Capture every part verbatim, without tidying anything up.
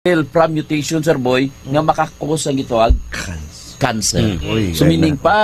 cell from mutation, Sir Boy, nga makakos ang gitawag Cancer. cancer. Mm. Uy, So, ay meaning na. pa,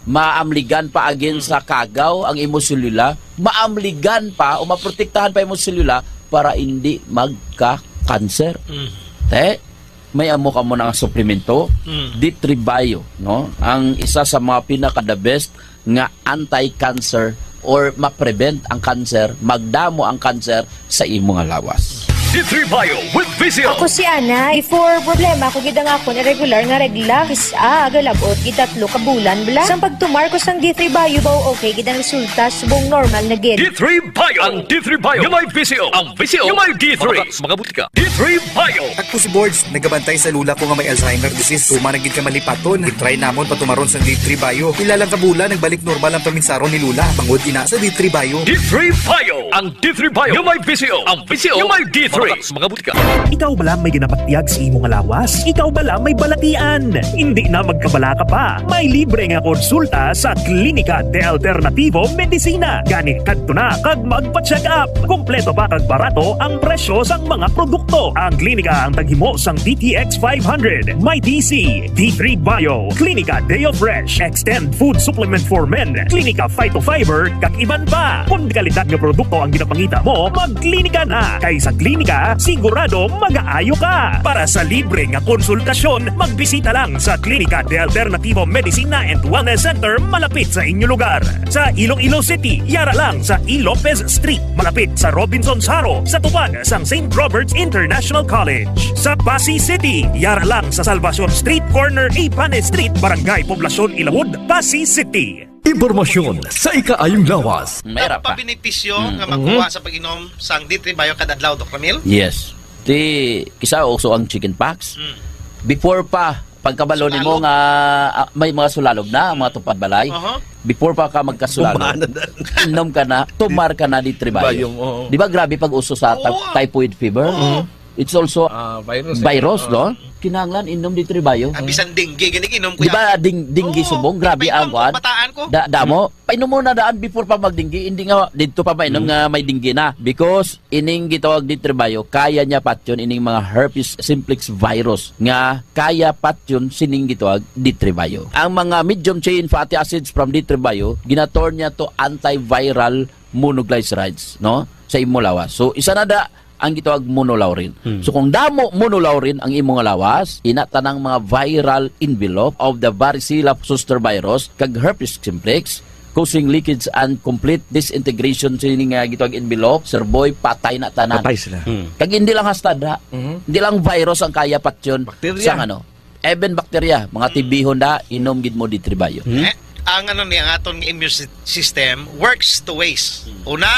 maamligan pa again sa kagaw ang imo selula, maamligan pa o maprotektahan pa imo selula para hindi magka-cancer. Mm. Te, may amo ka mo nga suplemento, Mm. D three Bio, no? Ang isa sa mga pinaka the best nga anti-cancer or ma-prevent ang cancer, magdamo ang cancer sa imo nga lawas. D three Bio with V C O. Ako si Ana. Before, problema ko gid ang akon irregular nga regla. Kis-a, galabot gid tatlo ka bulan bala. Sang pagtumar ko sang D three Bio, baw okay gid ang resulta, subong normal na gid. D three Bio. Ang D three Bio nga may V C O. Ang V C O nga may D three. Mga butika. D three Bio. Ako si Borge, nagabantay sa lula ko nga may Alzheimer disease. Tuman na gid ka malipaton. I-try namon patumaron sang D three Bio. Pila lang ka bulan, nagbalik normal ang paminsaron ni Lula. Bangod ina sa D three Bio. D three Bio. Ang D three Bio nga may V C O. Ang V C O nga may D three. Mga butika. Ikaw bala may ginabatyag sa imo nga lawas? Ikaw bala may balatian? Hindi na magkabalaka pa. May libre nga konsulta sa Klinika de Alternativo Medicina. Gani kadto na kag magpa-check up. Kompleto pa kag barato ang presyo sang mga produkto. Ang klinika ang taghimo sang D T X five hundred, may D C, D three Bio, Klinika Deo Fresh, Extend Food Supplement for Men, Klinika Phytofiber, kag iban pa. Kon kalidad nga produkto ang ginapangita mo, magklinika na. Kay sa klinika, sigurado magaayo ka. Para sa libre nga konsultasyon, magbisita lang sa Klinika de Alternativo Medicina and Wellness Center malapit sa inyo lugar. Sa Iloilo City, yara lang sa E. Lopez Street, malapit sa Robinsons Haro, sa tupad sang Saint Robert's International College. Sa Passi City, yara lang sa Salvacion Street, corner Ibanes Street, Barangay Poblacion Ilawod, Passi City. Impormasyon sa ikaayong lawas. Mayra Ang pa. pabenepisyo Mm. nga makuha sa pag-inom sang D three Bio kada adlaw, Doc Ramil? Yes. Ti, kisa uso ang chicken pox. Mm. Before pa, pagkabalo nimo Sulalog. nga, ah, may mga sulalog na, mga tupad balay. Aha. Before pa ka magkasulalog, Bumana na. inom ka na, tumar ka na D three Bio. Bio, oo. Di ba grabe pag uso sa ta-, Oo. typhoid fever? Oo. It's also Ah, virus, eh. virus, Oo. no? Kinahanglan inom D three Bio. Ah, bisan dengue, gani inom ko Di yan. ba ding-, dengue Oo. subong? Grabe Painom ang ko, kwan. bataan ko. Da-, damo. Painom mo na daan before pa magdinggi. Hindi nga dito pa mainom Mm. nga may dinggi na. Because ining gitawag D three Bio, kaya niya patyon ining mga herpes simplex virus nga kaya patyon sining gitawag D three Bio. Ang mga medium chain fatty acids from D three Bio, ginaturn niya to antiviral monoglycerides, no? Sa imo lawas. So, isa na da ang gitawag monolaurin. Hmm. So, kung damo monolaurin ang imo nga lawas, ina tanang mga viral envelope of the varicella zoster virus kag herpes simplex, causing leakage and complete disintegration sini nga gitawag envelope, Sir Boy, patay na tanan. Patay sila. Hmm. Kag hindi lang hasta da, Mhm. hindi lang virus ang kaya patyon Bakterya. sa ano, even bacteria, mga Hmm. tibihon da, inom gid mo D three Bio. Hmm. Eh, ang ano ni, ang aton nga immune sy-, system works two ways. Hmm. Una,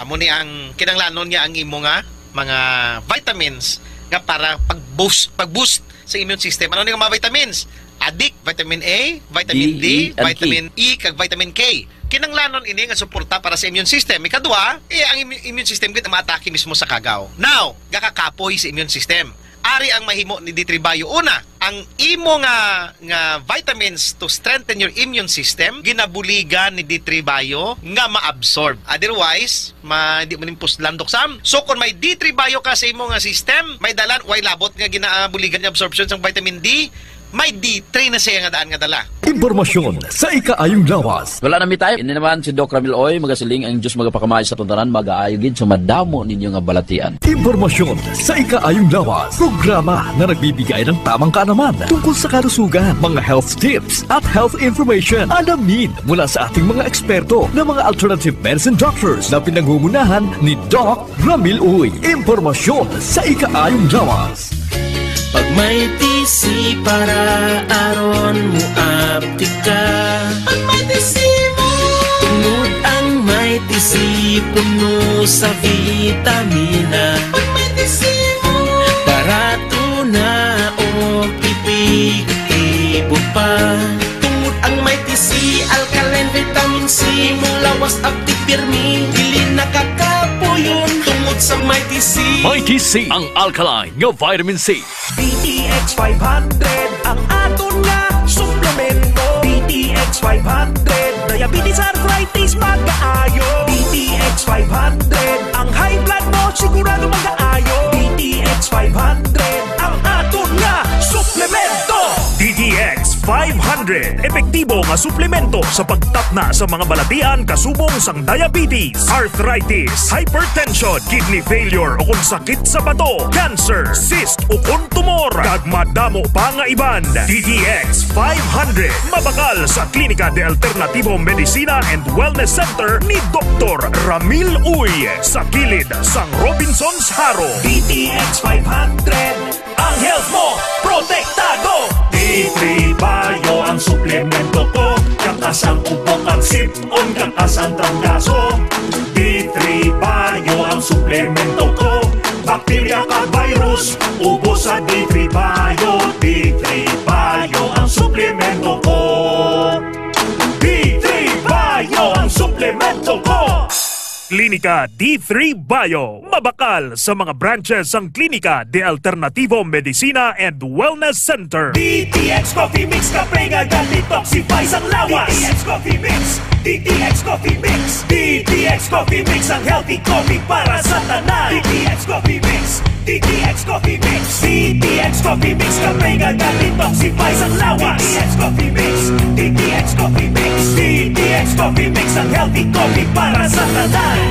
amo ni ang kinanglanon niya ang imo nga mga vitamins nga para pag-boost, pag-boost sa immune system. Ano ni nga mga vitamins? Adik, vitamin A, vitamin D, D, E, and K. vitamin E, kag vitamin K. Kinanglanon ini nga suporta para sa immune system. Ikadua, eh, ang immu-, immune system gid ang maatake mismo sa kagaw. Now, gakakapoy sa immune system. Ari ang mahimo ni D three Bio. Una, ang imo nga, nga vitamins to strengthen your immune system, ginabuligan ni D three Bio nga ma-absorb. Otherwise, ma-, di mo ning puslan, Doc Sam. So, kung may D three Bio ka sa imo nga system, may dalan, way labot nga ginabuligan ni absorption sang vitamin D, may D three na siya nga daan nga dala. Impormasyon sa ikaayong lawas. Wala na mi time. Ini naman si Doc Ramil Oy, magasiling ang Diyos magapakamay sa tanan, magaayo gid sa madamo ninyo nga balatian. Impormasyon sa ikaayong lawas. Programa na nagbibigay ng tamang kaalaman tungkol sa kalusugan, mga health tips at health information. Alamin mula sa ating mga eksperto na mga alternative medicine doctors na pinangungunahan ni Doc Ramil Uy. Impormasyon sa ikaayong lawas. Pag may T C para aron mo aptika. Pag may T C mo. Tungod ang may T C puno sa vitamina. Pag may T C mo. Barato na o epektibo pa. Tungod ang may T C, alkaline vitamin C, mong lawas abtik pirmi, dili nakakapuyon. Tungod sa may T C. May T C, ang alkaline nga vitamin C. D T X five hundred ang aton nga suplemento. D T X five hundred na Diabetes, arthritis, magaayo. D T X five hundred. Ang high blood mo, sigurado magaayo. D T X five hundred, ang aton nga suplemento. D T X five hundred, epektibo nga suplemento sa pagtapna sa mga balatian kasubong sang diabetes, arthritis, hypertension, kidney failure, o kung sakit sa bato, cancer, cyst, o kung tumor, kag madamo pa nga iban. D T X five hundred, mabakal sa Klinika de Alternativo Medicina and Wellness Center ni Doktor Ramil Uy, sa kilid sang Robinsons Jaro. D T X five hundred, ang health mo protektado. D three Bio ang suplemento ko, kakas ang ubo kag sip-on, kakas ang trangkaso. D three Bio ang suplemento ko, bakterya kag virus, ubos sa D three Bio. D three Bio ang suplemento ko. D three Bio ang suplemento ko. Klinika D three Bio, mabakal sa mga branches sang Klinika de Alternativo Medicina and Wellness Center. D T X Coffee Mix, kape nga ga-detoxify sang lawas. D T X Coffee Mix, D T X Coffee Mix, D T X Coffee Mix, ang healthy coffee para sa tanan. D T X Coffee Mix, D T X Coffee Mix, D T X Coffee Mix, kape nga ga-detoxify sang lawas. D T X Coffee Mix, D T X Coffee Mix, D T X Coffee Mix, ang healthy coffee para sa tanan.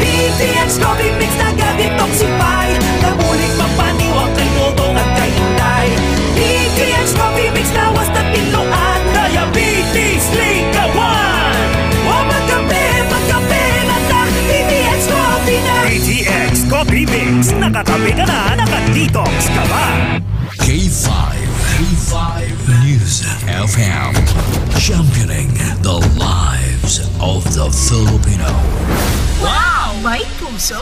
D T X Coffee Mix naga-detoxify, nabulig magpaniwang kay Dodong at kay Inday. D T X Coffee Mix lawas na tinluan, diabetes likawan. Wa magkape, magkape na ta, D T X Coffee na. D T X Coffee Mix, nakakape ka na, naka-detox ka pa. K five, K five News F M, championing the lives of the Filipino. Wow! May puso!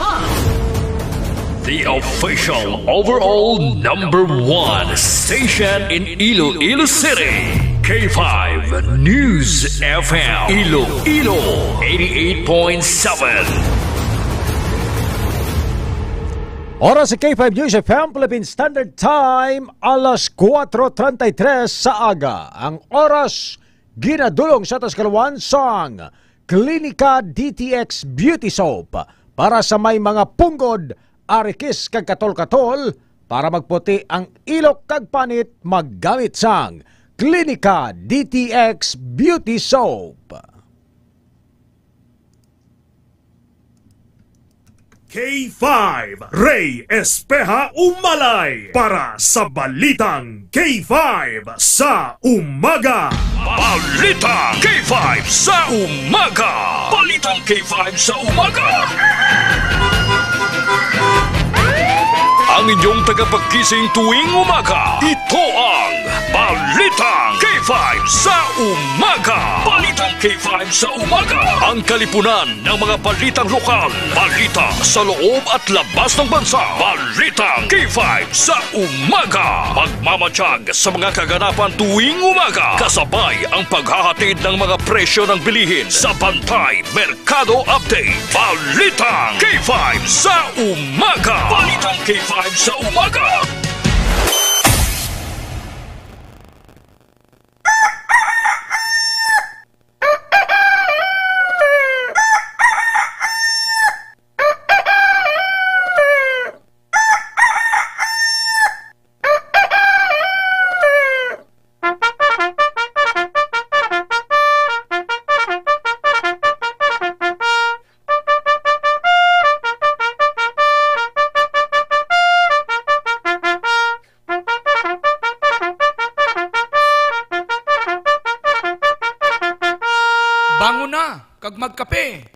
The official overall number one station in Iloilo City. K five News F M. Iloilo, eighty-eight point seven. Oras sa K five News F M, Philippine Standard Time, alas kuwatro treinta y tres sa aga. Ang oras ginadulong sa aton sa kaluwasan sang Klinika D T X Beauty Soap para sa may mga punggod, arikis kag katol-katol, para magputi ang ilok kag panit, maggamit sang Klinika D T X Beauty Soap. K five, Ray Espeha Umalay para sa Balitang K five sa Umaga. Balitang K five sa Umaga. Balitang K five sa Umaga. Ang inyong tagapagkising tuwing umaga, ito ang Balitang K five sa Umaga. Balitang K five sa Umaga. Ang kalipunan ng mga balitang lokal, balita sa loob at labas ng bansa. Balitang K five sa Umaga. Magmamatiyag sa mga kaganapan tuwing umaga, kasabay ang paghahatid ng mga presyo ng bilihin sa Bantay Merkado Update. Balitang K five sa Umaga. Balitang K five sa Umaga. Bangon na, kag magkape.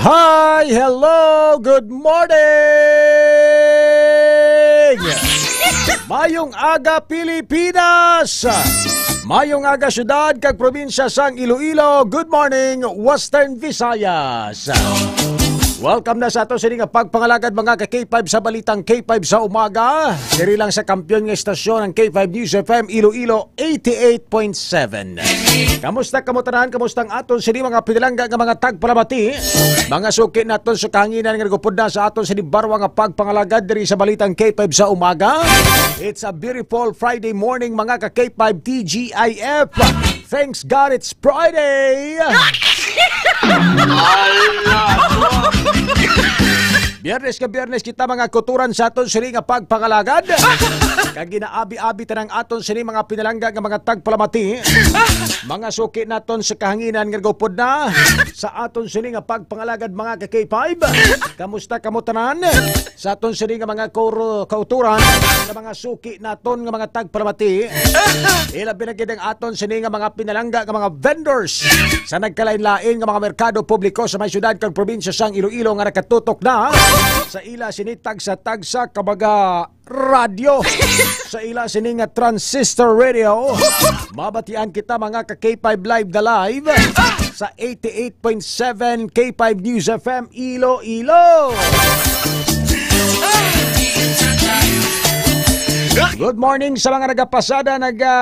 Hi! Hello! Good morning! Mayong aga, Pilipinas! Mayong aga, syudad kag probinsya sang Iloilo. Good morning, Western Visayas! Welcome na sa ato sini nga pagpangalagad, mga ka K five, sa Balitang K five sa Umaga. Diri lang sa kampiyon nga estasyon, ang K five News F M Iloilo, eighty-eight point seven. Kamusta kamo tanan? Kamusta ang aton sini mga pinalangga nga mga tagpalamati? Mga suki naton sa kahanginan nga nagupod na sa aton sini barwa nga pagpangalagad diri sa Balitang K five sa Umaga. It's a beautiful Friday morning, mga ka K five T G I F. Thanks God it's Friday! Biyernes ka Biyernes kita, mga kauturan, sa aton sini nga pagpangalagad. Kag ginaabi-abi tanang aton sini mga pinalangga nga mga tagpalamati. Mga suki naton sa kahanginan nga nagupod na sa aton sini nga pagpangalagad, mga ka K five. Kamusta kamo tanan? Sa aton sini nga mga kauro-, kauturan, sa mga suki naton nga mga tagpalamati. Ilabi na gid ang aton sini nga mga pinalangga nga mga vendors sa nagkalain-lain nga mga merkado publiko sa may syudad kag probinsya sang Iloilo nga nakatutok na sa ila sini tagsa-tagsa ka mga radyo, sa ila sini nga transistor radio. Mabatian kita, mga ka K five, live na live sa eighty-eight point seven K five News F M Iloilo. Good morning sa mga nagapasada, naga,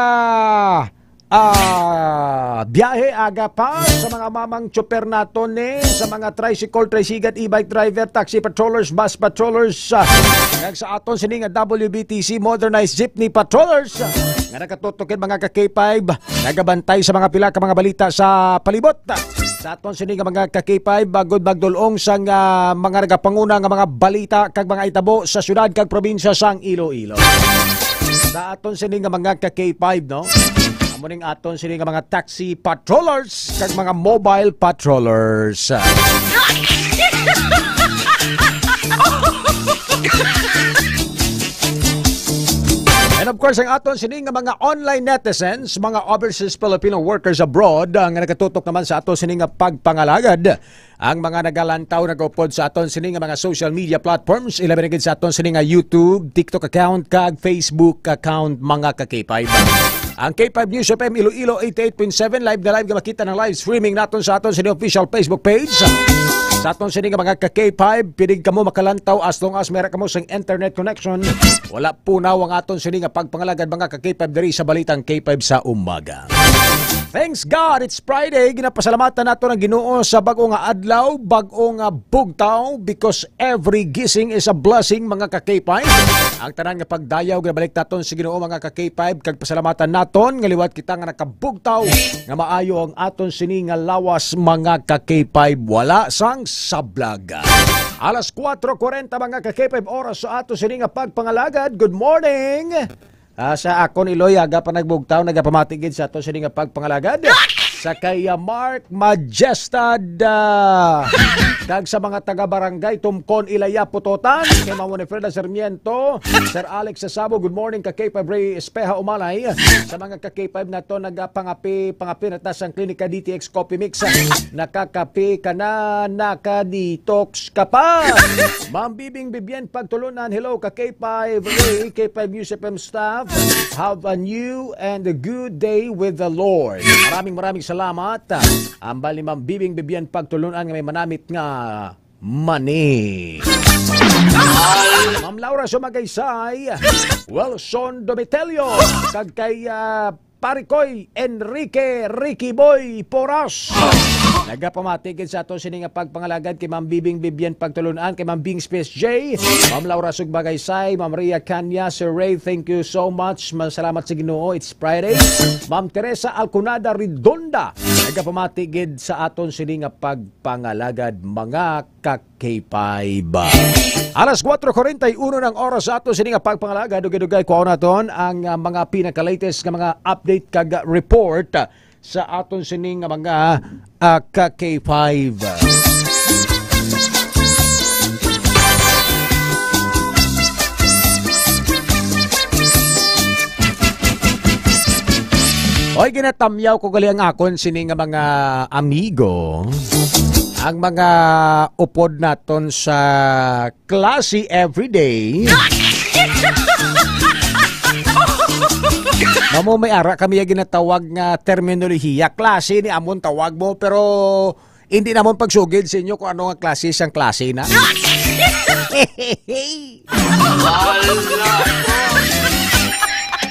ah, biyahe aga pa, sa mga mamang tsoper naton ni, sa mga tricycle, tricycle, e-bike driver, taxi patrollers, bus patrollers, ah, kag sa aton sini nga W B T C modernized jeepney patrollers, ah, nga nakatutok, mga ka K five, nagabantay sa mga pila ka mga balita sa palibot. Sa aton sini nga mga ka K five, bagod magdul-ong sang, ah, mga nagapanguna nga mga balita kag mga itabo sa syudad kag probinsya sang Iloilo. Sa aton sini nga mga ka K five, no? Amo ning aton sini nga mga taxi patrollers kag mga mobile patrollers. And of course, ang aton sini nga mga online netizens, mga overseas Filipino workers abroad, ah, nga nagatutok naman sa aton sini nga pagpangalagad. Ang mga nagalantaw, nagupod sa aton sini nga mga social media platforms, ilabi na gid sa aton sini nga YouTube, TikTok account, kag Facebook account, mga ka K five. Ang K five News F M Iloilo eighty-eight point seven, live na live nga makita ng live streaming naton sa aton sini official Facebook page. Sa aton sini nga mga ka K five, pwede kamo makalantaw as long as meron kamo sing internet connection. Wala punaw ang aton sini nga pagpangalagad, mga ka K five, diri sa Balitang K five sa Umaga. Thanks God, it's Friday. Ginapasalamatan nato ang Ginoo sa bag-o nga adlaw, bag-o nga bugtaw, because every gising is a blessing, mga ka K five. Ang tanan nga pagdayaw, ginabalik naton sa Ginoo, mga ka K five, kag pasalamatan naton nga liwat kita nga nakabugtaw nga maayo ang aton sini nga lawas, mga ka K five. Wala sang sablag. Alas kuwatro kuwarenta, mga ka K five, oras sa ato sini nga pagpangalagad. Good morning. Ah, sa akon, Iloy, aga pa nagbugtaw, nagapamati gid sa ato sini nga pagpangalagad. Sa kay, ah, Mark Majestad, ah, kag sa mga taga-barangay Tumcon, Ilaya, Pototan, kay Ma'am Winifreda Sarmiento, Sir Alex Sasabo, good morning, ka K five Ray Espeha Umalay, sa mga ka K five nato nagapangapi, pangapi na ta sang Klinika D T X Coffee Mix. Nakakapi ka na, naka-detox ka pa. Ma'am Bibing Bibien Pagtulunan, hello, ka K five Ray, K five News F M staff. Have a new and a good day with the Lord. Maraming, maraming salamat. Ambal ni Ma'am Bibing Bibien Pagtulunan nga may manamit nga mani. Ma'am Laura Sumagaysay, Wilson Domitelio, kag kay, ah, Parikoy Enrique Ricky Boy Poras. Nagapamati gid sa ato sini nga pagpangalagad kay Ma'am Bibing Bibien Pagtulunan, kay Ma'am Bing Space J, Ma'am Laura Sugbagaysay, Ma'am Ria Canya, Sir Ray, thank you so much. Masalamat sa Ginoo, it's Friday. Ma'am Teresa Alconada Redonda, nagapamati gid sa aton sini nga pag pangalagad, mga ka K five. Alas kuwatro kuwarenta y uno ng oras sa ato sini nga pagpangalagad. Dugay-dugay, kuhaon naton ang, ah, mga pinaka-latest nga mga update kag report, ah, sa aton sini nga mga, ah, ka K five. Oy, ginatamyaw ko gali ang akon sini nga mga amigo. ang mga upod naton sa Classy Everyday. Mamo may ara kami nga ginatawag nga terminolohiya. Classy ni amon tawag mo, pero hindi namon pagsugid sa inyo kung ano nga klase sang klase na.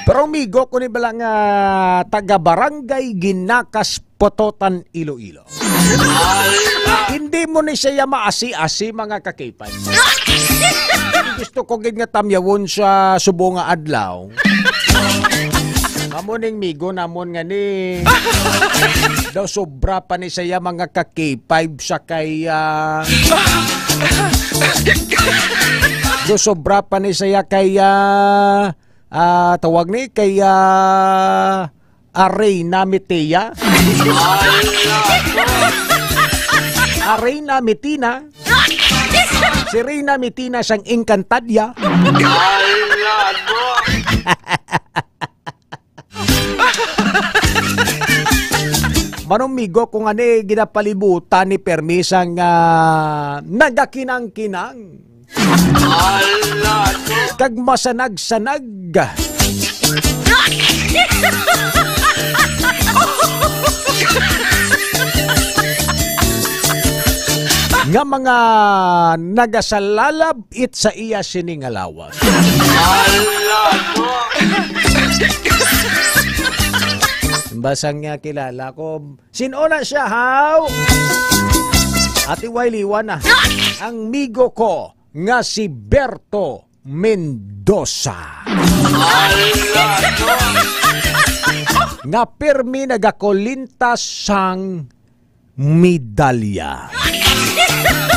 Pero amigo ko ni bala nga taga Barangay Ginakas, Pototan, Iloilo. Hindi mo ni siya maasi-asi, mga kakipay. Gusto ko gid nga tamyawon sa subong nga adlaw. Amo ning migo namon nga ni daw sobra pa ni siya, mga ka-K five, sa kay, ah, daw sobra pa ni siya kay, ah, ah, tawag ni kay, ah, Arena Mitia. Arena Mitina. Si Reyna Mitina sang Encantadia. Manong migo, kung ani ginapalibutan ni permi sang, ah, nagakinang-kinang. Kag masanag-sanag. Nga mga nagasalalab-it sa iya sini nga lawas. Basta nga kilala ko, sin-o na siya, haw? Ati, way liwan na. Ang migo ko nga si Berto Mendoza. Nga pirmi nagakulintas sang medalya.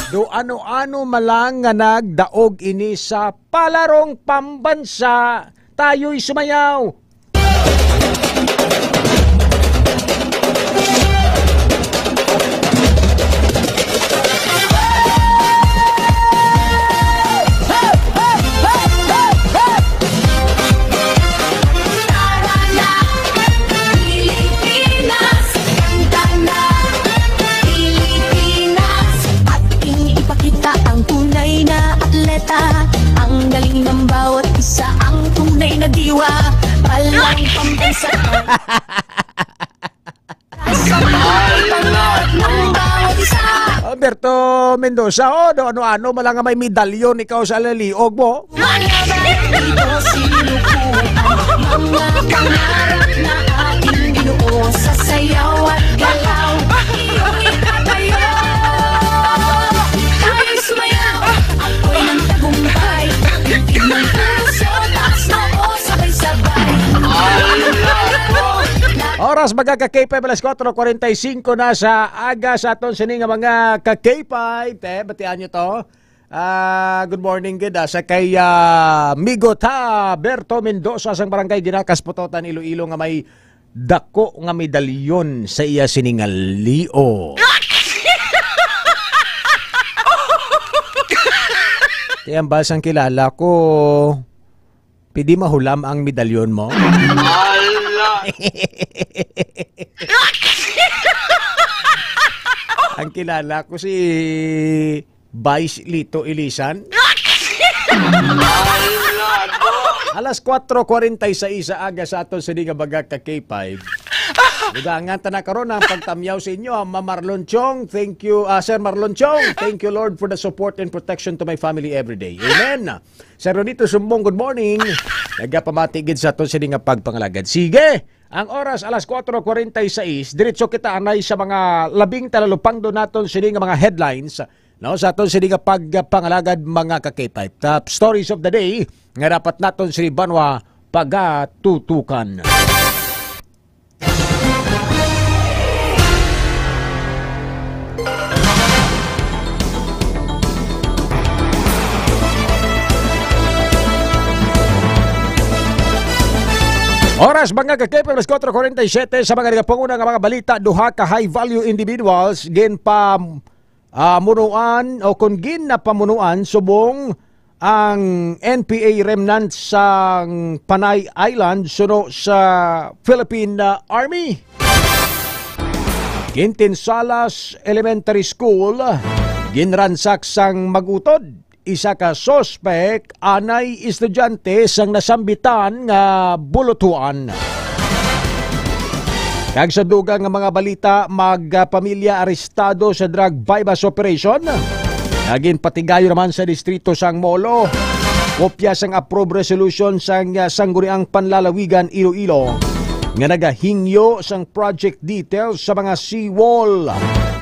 Do ano-ano malang nga nagdaog ini sa palarong pambansa, tayo'y sumayaw. Tara na, Pilipinas, kanta na, Pilipinas. Ating ipakita ang tunay na atleta. Ang galing ng bawat isa, ang tunay na diwa. Palang pambansa. Alberto Mendoza, oh, do ano-ano, mala nga may medalyon ikaw sa laliog mo. Mga pangarap na ating binuo sa sayaw at galaw. Iyo'y tatayo. Tayo'y sumayaw. Ako'y ng tagumpay. Tignan puso, taas noo, sabay-sabay. Oras, mga ka-K five, alas kuwatro kwarenta y singko na sa aga sa aton sini nga mga ka-K five. Te, batian nyo to. Ah, good morning gid, ah, sa kay, ah, Migo ta Berto Mendoza sang Barangay Ginakas, Pototan, Iloilo, nga may dako nga medalyon sa iya sini nga liog. Kaya ang basang kilala ko, pwede mahulam ang medalyon mo? Ala! Ang kilala ko si Vice Lito Ilisan. Alas kuwatro kwarenta y seis sa aga sa aton sini nga bagak ka K five. Dugangan ta na karon ang pagtamyaw sa inyo, ha, Ma'am Marlon Chong. Thank you, ah, Sir Marlon Chong. Thank you, Lord, for the support and protection to my family every day. Amen. Sir Ronito Sumbong, good morning. Nagapamati gid sa aton sini nga pagpangalagad. Sige, ang oras alas kuwatro kwarenta y seis, diretso kita anay sa mga labing talalupangdo naton sini nga mga headlines, no, sa aton sini nga pagpangalagad, mga ka-K five. Top stories of the day nga dapat naton sini banwa pagatutukan. Oras, mga ka-K five, alas kuwatro kwarenta y siyete. Sa mga nagapanguna nga mga balita, duha ka high-value individuals ginpa-, ah, munuan o kon ginapamunuan subong ang N P A remnant sang Panay Island suno sa Philippine, ah, Army. Quintin Salas Elementary School, ginransak sang magutod. Isa ka suspek anay estudyante sang nasambitan nga bulutuan. Kag sa dugang nga mga balita, magpamilya arestado sa drug buy-bust operation. Naging patigayon naman sa distrito sang Molo. Kopya sang approved resolution sang, ah, Sangguniang Panlalawigan Iloilo nga nagahingyo sang project details sa mga seawall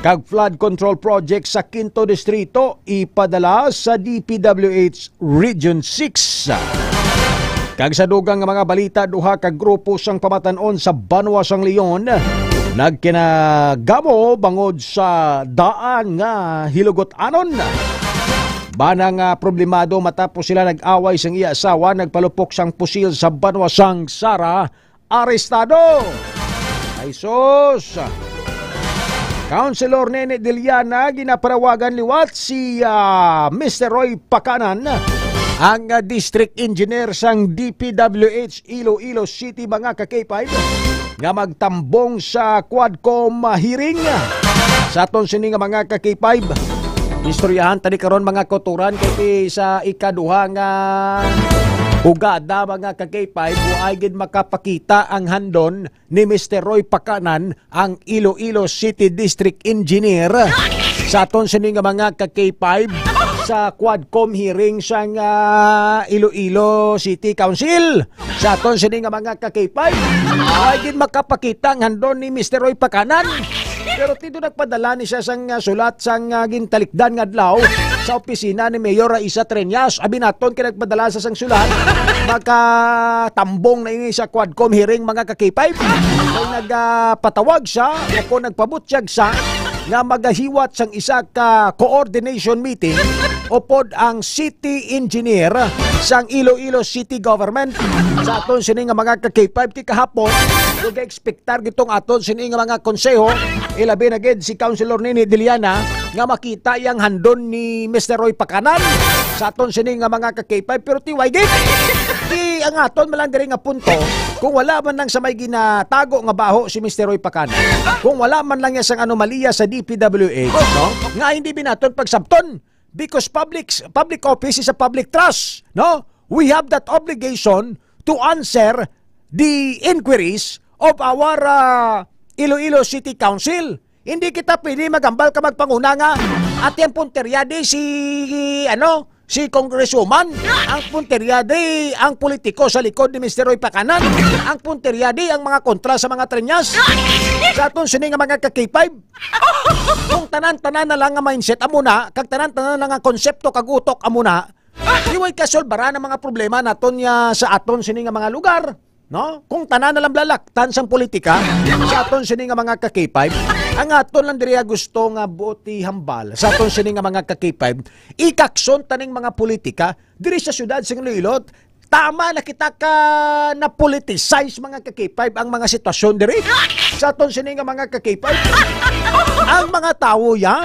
kag flood control project sa Quinto Distrito ipadala sa D P W H Region six. Kag sa dugang nga mga balita, duha ka grupo sang pamatan-on sa banwa sang Leon nagkinagamo bangod sa daan nga hilugot-anon. Bana nga problemado matapos sila nag-away sang iya asawa, nagpalupok sang pusil sa banwa sang Sara, arestado. Ay sus! Councilor Nene Diliana, ginapanawagan liwat si, ah, Mister Roy Pacanan, ang, ah, district engineer sang D P W H Iloilo City, mga ka-K five, nga magtambong sa Quadcom hearing. Sa aton sini nga mga ka-K five, istoryahan tani karon, mga kauturan, kay sa ikaduha nga hugada, mga ka-K five, wa ay gid makapakita ang handon ni Mister Roy Pacanan ang Iloilo City District Engineer sa aton sini nga mga ka-K five sa Quadcom hearing sang, ah, Iloilo City Council. Sa aton sini nga mga ka-K five, ay gid makapakita ang handon ni Mister Roy Pacanan. Pero tito, nagpadala ni siya sang, ah, sulat sang, ah, gintalikdan nga adlaw sa opisina ni Mayor Raisa Treñas. Abi naton kay nagpadala sa sang sulat, makatambong na ini sa Quadcom hearing, mga ka-K five. Kay nagpatawag siya o kung nagpabutyag siya nga magahiwat sang isa ka coordination meeting upod ang city engineer sang Iloilo City Government. Sa aton sini nga mga ka-K five, ti kahapon, nag-expectar gitong aton sini nga mga konseho, ilabi na gid si Councilor Nini Diliana, nga makita yang handon ni Mister Roy Pacanan sa aton sini nga mga ka-K five, pero ti way gid. Ti ang aton man lang diri nga punto, kung wala man lang sa may ginatago nga baho si Mister Roy Pacanan, kung wala man lang niya sang anomalya sa D P W H, no? Nga hindi binaton pagsabton, because public, public office is a public trust, no? We have that obligation to answer the inquiries of our, ah, Iloilo City Council. Hindi kita pwede magambal ka magpanguna nga, "Ati ang punterya di si, ano, si Congresswoman. Ang punterya di ang politiko sa likod ni Mister Roy Pacanan. Ang punterya di ang mga kontra sa mga Treñas." Sa aton sini nga mga ka-K five, kung tanan-tanan na lang nga mindset amo na, kag tanan-tanan na lang nga konsepto kag utok amo na, di way kasolbaran ang mga problema naton nga sa aton sini nga mga lugar, no? Kung tanan na lang lalaktan sang politika sa aton sini nga mga ka-K five, ang aton lang diri gusto nga buot ihambal sa aton sini nga mga ka-K five, ikakson taning mga politika diri sa siyudad sing Iloilo. Tama na kita ka na-politicize, mga ka-K five, ang mga sitwasyon diri sa aton sini nga mga ka-K five. Ang mga tawo ya,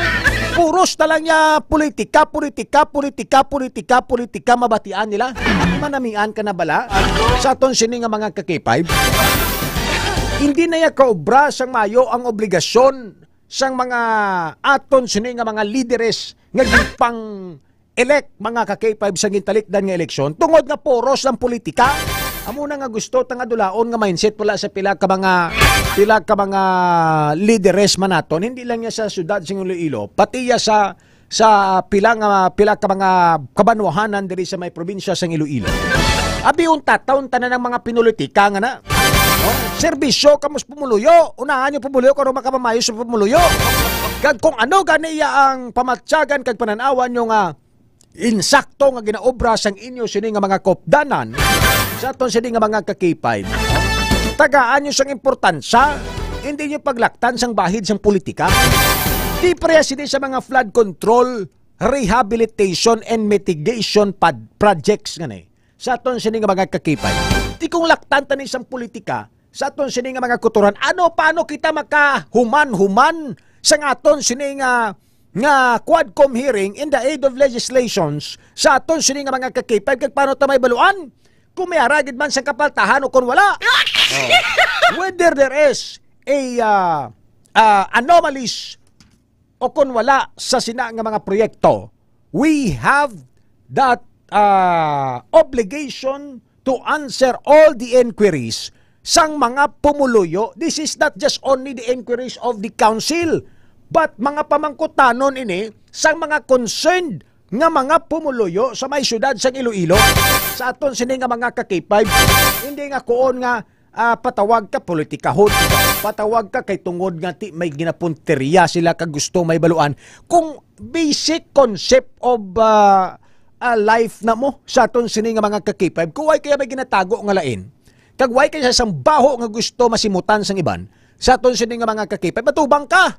puros na lang ya politika, politika, politika, politika, politika, mabatian nila. Manamian ka na bala sa aton sini nga mga ka-K five? Hindi na ya kaobra sang mayo ang obligasyon sang mga aton sini nga mga lideres nga gipang-elect, mga ka-K five, sa gintalikdan nga eleksyon, tungod nga puros lang politika. Amo na nga gusto ta nga dulaon nga mindset pula sa pila ka mga, pila ka mga lideres man naton, hindi lang ya sa siyudad sing Iloilo, pati ya sa, sa pila nga, pila ka mga kabanwahanan diri sa may probinsya sang Iloilo. Abi, unta ta, unta na ng mga pinulitika nga na. No? Serbisyo kamo sa pumuluyo. Unahan niyo pumuluyo kung ano makapamayo sa pumuluyo. Kag kung ano gani iya ang pamatyagan kag pananawan niyo nga insakto nga ginaobra sang inyo sini nga mga kopdanan, sa aton sini nga mga ka-K five, tagaan niyo sang importansya, hindi niyo paglaktan sang bahid sang politika. Di pareha sini sa mga flood control, rehabilitation and mitigation pad-, projects nga ni sa aton sini nga mga ka-K five. Di kung laktan ta ni sang politika sa aton sini nga mga kuturan, ano, paano kita makahuman-human sa aton sini nga, nga Quadcom hearing in the aid of legislations sa aton sini nga mga ka-K five, kag paano ta may baluan kung may ara gid man sang kapaltahan o kung wala? Oh. Whether there is a, ah, ah, anomalies o kung wala sa sina nga mga proyekto, we have that, ah, obligation to answer all the inquiries sang mga pumuluyo. This is not just only the inquiries of the council, but mga pamangkutanon ini sang mga concerned nga mga pumuluyo sa may siyudad sang Iloilo. Sa aton sini nga mga ka-K five, hindi nga kuon nga, ah, patawag ka politikahon, patawag ka kay tungod nga ti may ginapunteriya sila ka gusto may baluan kung basic concept of, ah, ah, life na mo sa aton sini nga mga ka-K five. Kung why kaya may ginatago nga lain, kag why kaya sang baho nga gusto masimutan sang iban sa aton sini nga mga ka-K five, atubang ka.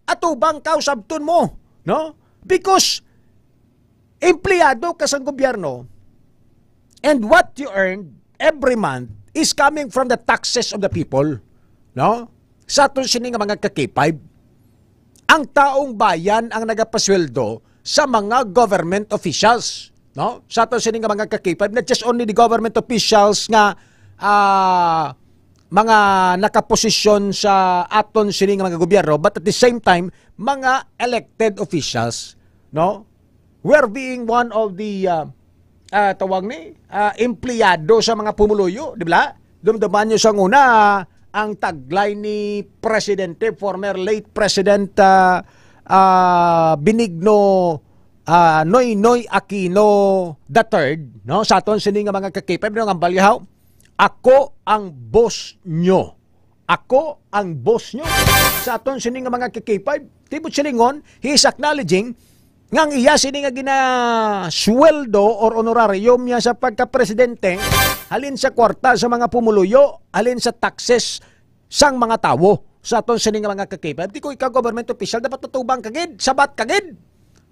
Atubang ka, usabton mo, no? Because empleyado ka sang gobyerno, and what you earn every month is coming from the taxes of the people, no? Sa aton sini nga mga ka-K five, ang taong bayan ang nagapasweldo sa mga government officials, no? Sa aton sini nga mga ka-K five, not just only the government officials nga, ah, mga nakaposisyon sa aton sini nga mga gobyerno, but at the same time, mga elected officials, no? We're being one of the, ah, ah, tawag ni, ah, empleyado sa mga pumuluyo, di ba? Dumduman nyo sa una, ang taglay ni Presidente, former late President, ah, ah, Benigno, ah, Noynoy Aquino the third, no? Sa aton sini nga mga ka-K five, no, ang balyahaw, "Ako ang boss nyo. Ako ang boss nyo." Sa aton sini nga mga ka-K five, tibot silingon, he is acknowledging nga ang iya sini nga ginasweldo or honorarium niya sa pagka-presidente, halin sa kwarta sa mga pumuluyo, halin sa taxes sang mga tawo. Sa aton sini nga mga ka-K five, di ko ikaw government official, dapat tutubang ka gid, sabat ka gid.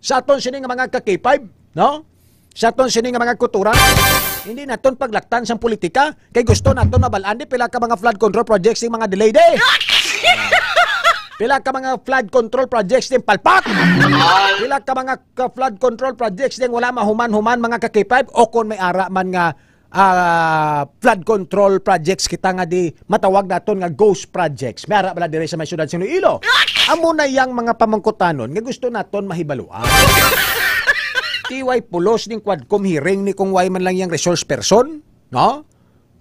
Sa aton sini nga mga ka-K five, no? Sa aton sini nga mga kultura, hindi naton paglaktan sang politika, kay gusto naton mabalaan di pila ka mga flood control projects sing mga delayed eh. Pila ka mga flood control projects din palpak. Pila ka mga ka flood control projects din wala mahuman-human mga ka-K five, o kung may ara man nga, ah, flood control projects kita nga di matawag naton nga ghost projects. May ara bala dire sa may siyudad sa Iloilo. Amo na yang mga pamangkutanon nga gusto naton mahibaluan. Tiway pulos ning Quadcom hearing ni kung way man lang yang resource person, no?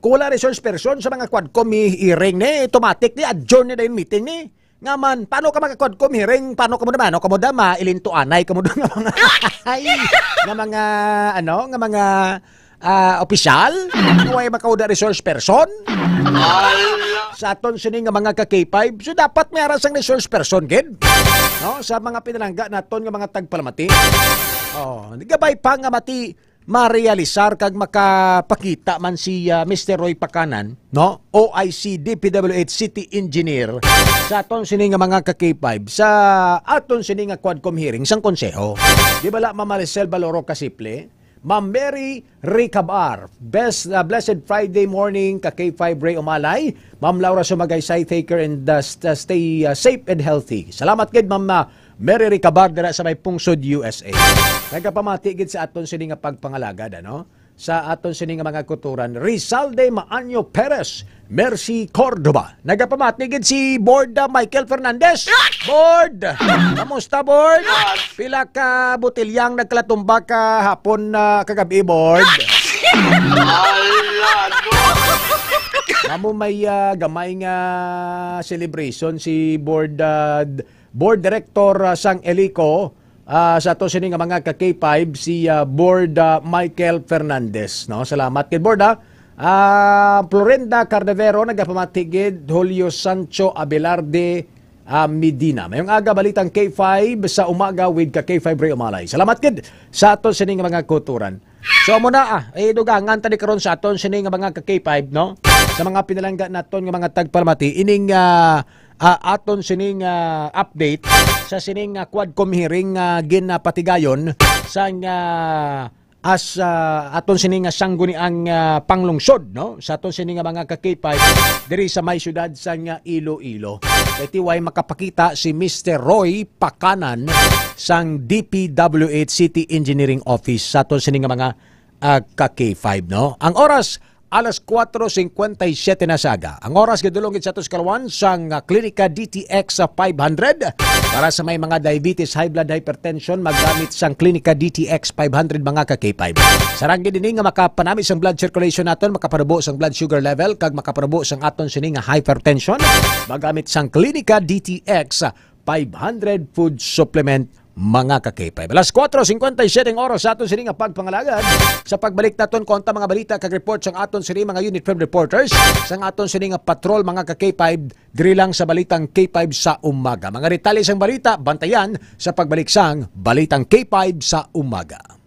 Kung wala resource person sa mga Quadcom hearing ni, automatic ni, adjourn ni dayon meeting ni. Nga man, paano ka magka-Quadcom hearing? Paano ka mo naman? Ano ka mo dama? Ilintuanay ka mo doon nga mga, ay, nga mga, ano, nga mga, ah, opisyal? Kung way makauda resource person? Sa aton sini nga mga ka-K five, so dapat may ara sang resource person, gid. No? Sa mga pinalangga naton nga mga tagpalamati. Oh, gabay pa nga mati, marealisar kag makapakita man si, ah, Mister Roy Pakanan, no? O I C, D P W H City Engineer, sa aton sini nga mga ka-K five, sa aton sini nga Quadcom hearing sang Konseho. Di bala, Ma'am Maricel Baloro Kasiple, Ma'am Mary Ricabar, best, ah, blessed Friday morning ka K five Ray Umalay, Ma'am Laura Sumagaysay, take care and, ah, st-, ah, stay, ah, safe and healthy. Salamat gid, Ma'am, ah, Mary Ricabar dira sa may Pungsod, U S A. Nagapamati gid sa aton sini nga pagpangalagad, ano? Sa aton sini nga mga kuturan, Rizalde Maanyo Perez, Mercy Cordova. Nagapamati gid si Board, ah, Michael Fernandez. Board! Kamusta, Board? Pila ka botilyang nagkalatumba ka hapon, ah, kagabi, Board? Hala, no? Amo may, ah, gamay nga celebration si Board, ah, d-, Board Director, ah, sang Elico, ah, sa ato sini nga mga ka K five, si, ah, Board, ah, Michael Fernandez, no? Salamat kay Board, ah. Ah, Florinda Cardevero, nagapamati gid, Julio Sancho Abelarde, ah, Medina. Mayong aga, balitang K five sa umaga with ka K five Ray Umalay. Salamat gid sa ato sini nga mga kuturan. So, amo na, ah, eh, dugangan ta ni karon sa aton sini nga mga ka K five, no? Sa mga pinalangga naton nga mga tagpalamati, ining, ah, ah, aton sining, ah, update sa sining, ah, Quadcom hearing nga ginapatigayon sang, ah, as, ah, aton sining, ah, sangguniang, ah, panglungsod, no? Sa aton sining, ah, mga ka K five diri sa may siyudad sang, ah, Iloilo. Kay tiway makapakita si Mister Roy Pakanan sang D P W H City Engineering Office sa aton sining, ah, mga, ah, ka K five, no? Ang oras, Alas kuwatro singkwenta y siyete na sa aga. Ang oras, gadulong gid sa aton sa kaluan sang, ah, Klinika D T X five hundred. Para sa may mga diabetes, high blood, hypertension, magamit sang Klinika D T X five hundred, mga ka K five. Sarang gid ini nga makapanami sang blood circulation naton, makapanubo sang blood sugar level, kag makapanubo sang aton sini nga hypertension. Magamit sang Klinika D T X five hundred food supplement, mga ka K five. Alas kuwatro singkwenta y siyete ang oras sa aton sini nga pagpangalagad. Sa pagbalik naton, konta mga balita kag report sang aton sini mga unit five reporters, sang aton sini nga patrol, mga ka K five, diri lang sa Balitang K five sa Umaga. Mga detalye sang balita, bantayan sa pagbalik sang Balitang K five sa Umaga.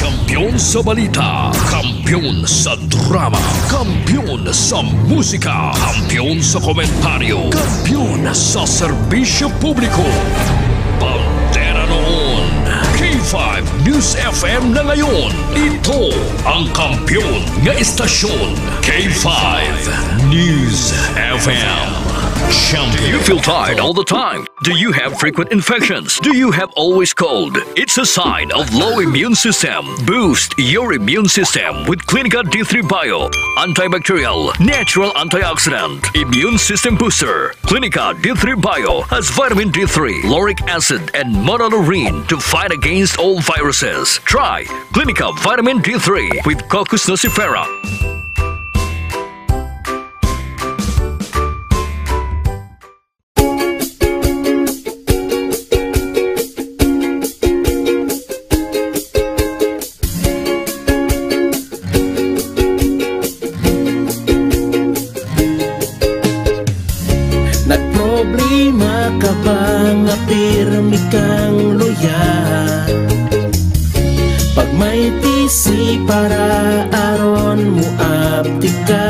Kampiyon sa balita, kampiyon sa drama, kampiyon sa musika, kampiyon sa komentaryo, kampiyon sa serbisyo publiko. Bandera noon, K five News F M na ngayon. Ito ang kampiyon nga istasyon, K five News F M. Champion. Do you feel tired all the time? Do you have frequent infections? Do you have always cold? It's a sign of low immune system. Boost your immune system with Clinica D three Bio, antibacterial, natural antioxidant, immune system booster. Clinica D three Bio has vitamin D three, lauric acid, and monolaurin to fight against all viruses. Try Clinica Vitamin D three with Cocos nucifera. Nagproblema ka ba nga pirmi kang luya? Pag may T C para aron moabtik ka.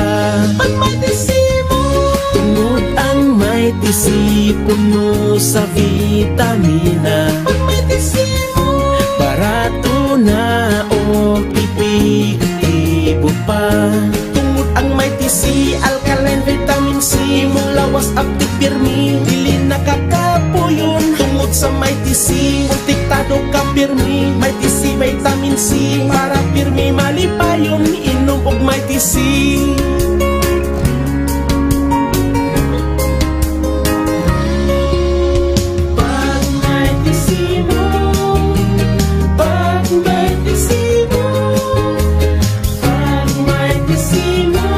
Pag may T C mo. Tungod ang may T C puno sa vitamina. Pag may T C mo. Barato na o epektibo pa. Tungod ang may T C, alkaline vitamin C, imong lawas abtik pirmi, dili nakakapuyon. Tungod sa may T C, protektado ka pirmi. May T C vitamin C, para pirmi malipayon. Inom og may T C. Pag may T C mo, pag may T C mo, pag may T C mo,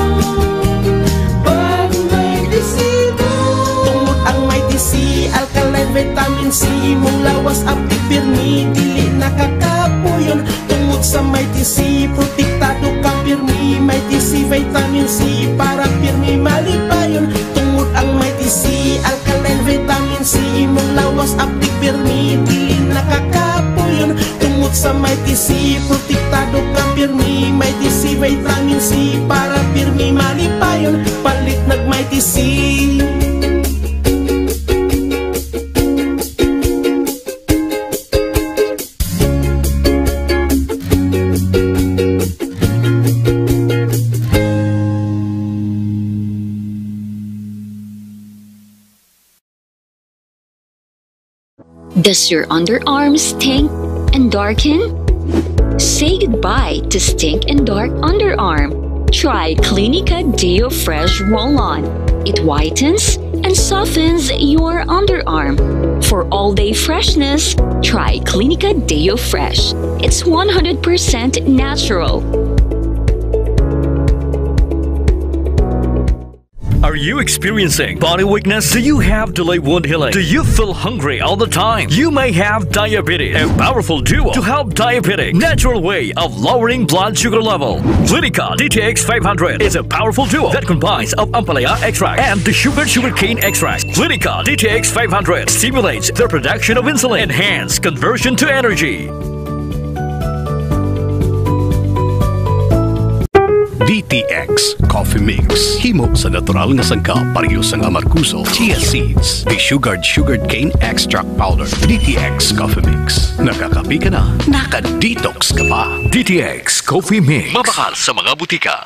pag may T C mo. Tungod ang may T C, alkaline vitamin C, imong lawas abtik pirmi, dili nakakapuyon. Tungod sa may T C, protektado ka pirmi, may T C vitamin C, para pirmi malipayon. Tungod ang may T C, alkaline vitamin C, imong lawas abtik pirmi, dili nakakapuyon. Tungod sa may T C, protektado ka pirmi, may T C vitamin C, para pirmi malipayon. Palit nag may T C. Does your underarm stink and darken? Say goodbye to stink and dark underarm. Try Clinica Deo Fresh Roll-On. It whitens and softens your underarm. For all-day freshness, try Clinica Deo Fresh. It's one hundred percent natural. Are you experiencing body weakness? Do you have delayed wound healing? Do you feel hungry all the time? You may have diabetes. A powerful duo to help diabetic natural way of lowering blood sugar level. Clinica D T X five hundred is a powerful duo that combines of ampalaya extract and the sugar sugarcane extract. Clinica D T X five hundred stimulates the production of insulin, enhance conversion to energy. D T X Coffee Mix. Himo sa natural nga sangkap, pareho sang amargoso, chia seeds, desugared sugarcane extract powder. D T X Coffee Mix. Nakakape ka na, naka-detox ka pa. D T X Coffee Mix. Mabakal sa mga butika.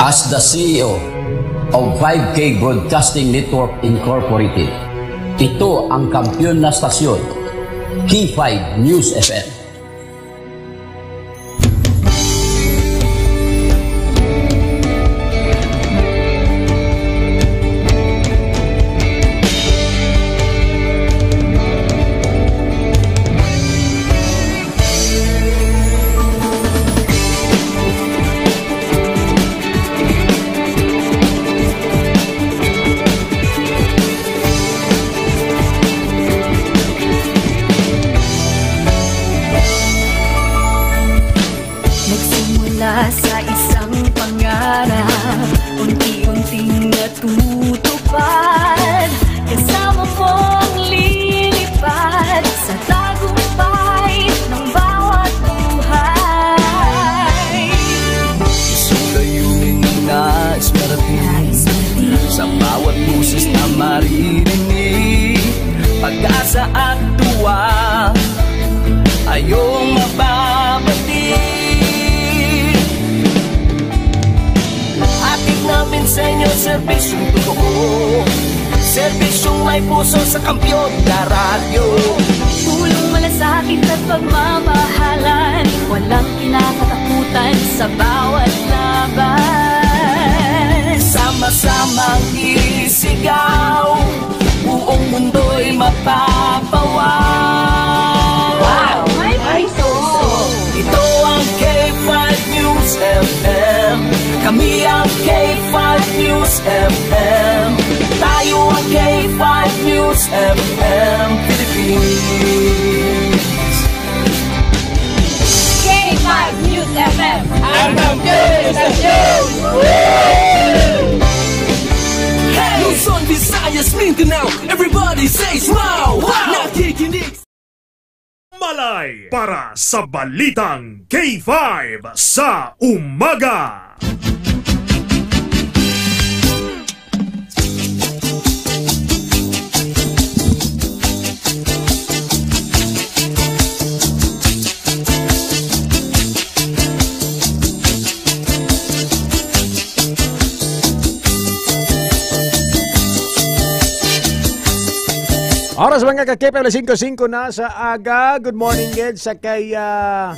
As the C E O of five K Broadcasting Network Incorporated, ito ang kampiyon na stasyon, K five News F M. Nagsimula sa isang pangarap, unti-unting natutupad. Kasama mong lilipad sa tagumpay ng bawat buhay. Isang layunin na nais marating sa bawat boses na maririnig. Pag-asa at tuwa, ayong mababati. Hatid namin sa inyo serbisyong totoo, serbisyong may puso sa kampiyon na radyo. Tulong, malasakit at pagmamahalan, walang kinakatakutan sa bawat laban. Sama-samang isigaw, buong mundo'y mapapawaw. Wow! May puso! Ito ang K five News F M. Kami ang K five News F M. Tayo ang K five News F M Philippines. K five News F M. Ang kampiyon sa news! Hey! Luzon, Visayas, Mindanao, everybody say smile! Wow! Nakikinig! Malay para sa Balitang K five sa Umaga. Oras, mga ka-K five, alas singko singko na sa aga. Good morning gid sa kay, ah,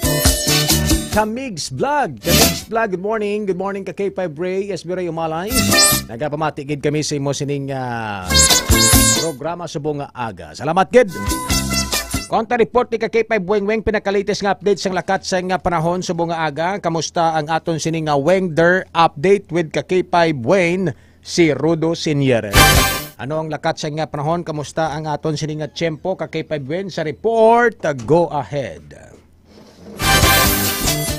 Kamigs Vlog. Kamigs Vlog, good morning. Good morning ka K five Ray, S B Ray Umalay. Nagapamati gid kami sa imo sining, ah, programa subong nga aga. Salamat gid. Kontra report ni ka K five Weng Weng, pinaka-latest nga update sang lakat sang, ah, panahon subong nga aga. Kamusta ang aton sining, ah, weather update with ka K five Wayne? Si Rudo Senior. Ano ang lakat sa nga panahon? Kamusta ang aton sini nga tiyempo? Ka K five Win sa report. Go ahead.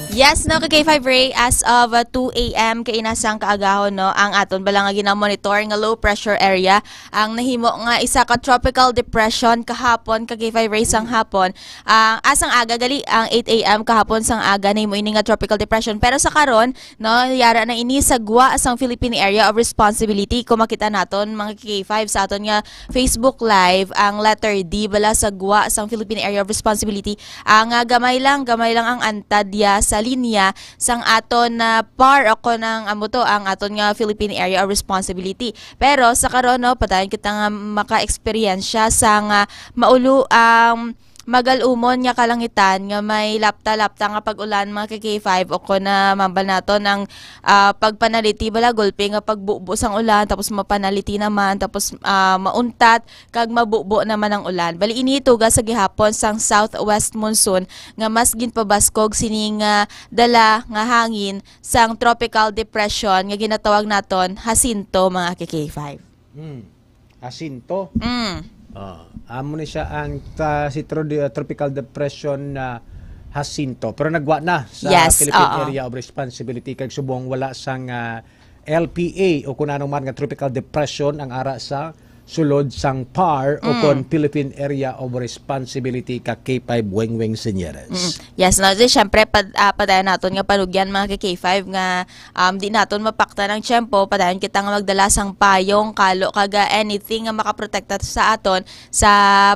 Yes, no, ka K five Ray, as of, uh, two a m kaina sang kaagahon, no, ang aton bala nga ginamonitor nga low pressure area ang nahimo nga isa ka tropical depression kahapon, ka K five Ray, sang hapon. Ang asang aga gali, ang eight a m kahapon sang aga, nahimo ini nga tropical depression. Pero sa karon, no, yara na ini sa gwa sang Philippine Area of Responsibility. Kung makita naton, mga K five, sa aton nga Facebook Live, ang letter D bala sa gwa sang Philippine Area of Responsibility. Ang, ah, gamay lang, gamay lang ang antad ya sa linya sang aton, ah, par o kon ang amo to, ang aton nga Philippine Area of Responsibility. Pero sa karon, no, padayon kita nga maka-eksperyensya sang, ah, maulo ang magal-umon nga kalangitan nga may lapta-lapta nga pag-ulan, mga ka K five, o kon na mambal naton ang, ah, pagpanaliti bala, gulpi nga pagbubo sang ulan, tapos mapanaliti naman, tapos, ah, mauntat kag mabubo naman ang ulan. Bali, ini tuga sa gihapon sang southwest monsoon nga mas ginpabaskog sining, ah, dala nga hangin sang tropical depression nga ginatawag naton Jacinto, mga ka K five. Hmm. Jacinto. Mm. Ah, amo ni siya ang ta-, si tro-, di-, ah, Tropical Depression na Jacinto. Pero nagwa na sa, yes, Philippine, oo, Area of Responsibility kag subong wala sang, ah, L P A o kung anong man nga tropical depression ang ara sa sulod sang par o Mm. kon Philippine Area of Responsibility ka K five Weng Weng Senyeres. Mm. Yes, no? Di, syempre, pad, ah, padayon naton nga panugyan, mga ka K five, nga, um, di naton mapaktan ang tiyempo, padayon kita nga magdala sang payong, kalo, kag, ah, anything nga makaprotekta sa aton sa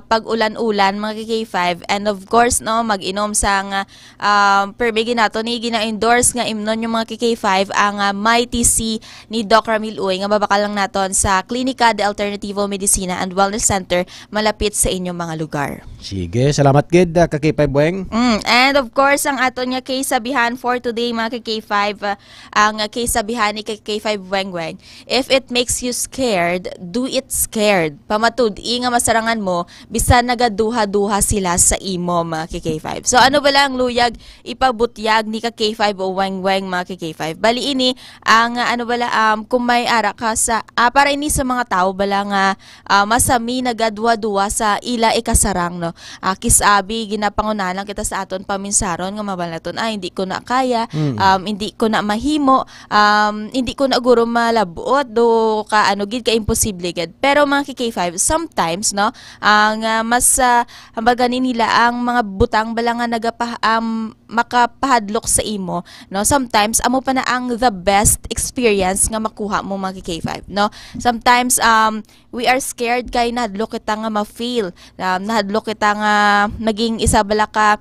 pag-ulan-ulan, mga ka K five. And of course, no, mag-inom sang, ah, um, permi ginato ni gina-endorse nga imnon yung mga ka K five, ang, ah, Mighty C ni Doc Ramil Uy, nga mabakal lang naton sa Clínica de Alternativo Medicina and Wellness Center malapit sa inyong mga lugar. Sige, salamat gid, ah, ka K five Weng. Mm, and of course, ang aton nga case sabihan for today, mga ka K five, ah, ang case sabihan ni ka K five Weng Weng, "If it makes you scared, do it scared." Pamatud-i nga masarangan mo, bisan nagaduha-duha sila sa imo, mga ka K five. So, ano bala ang luyag ipabutyag ni ka K five o Weng Weng, mga ka K five? Bali ini, ang, ah, ano bala, um, kung may ara ka sa, ah, para ini sa mga tao bala nga, ah, masami nagaduwa-duwa sa ila ikasarang, no? Ah, kisabi, ginapangunahan lang kita sa aton paminsaron nga mabal naton, "Ay, hindi ko na kaya, Mm. um, hindi ko na mahimo, um, hindi ko na guro malabot, do ka, ano gid, ka imposible gid." Pero, mga ka K five, sometimes, no, ang, ah, mas, ah, hambal gani nila ang mga butang bala nga nagapa-, um, makapahadlok sa imo, no? Sometimes, amo pa na ang the best experience nga makuha mo, mga ka K five, no? Sometimes, um, we are scared kay nahadlok kita nga ma-fail, um, nahadlok kita nga maging isa bala ka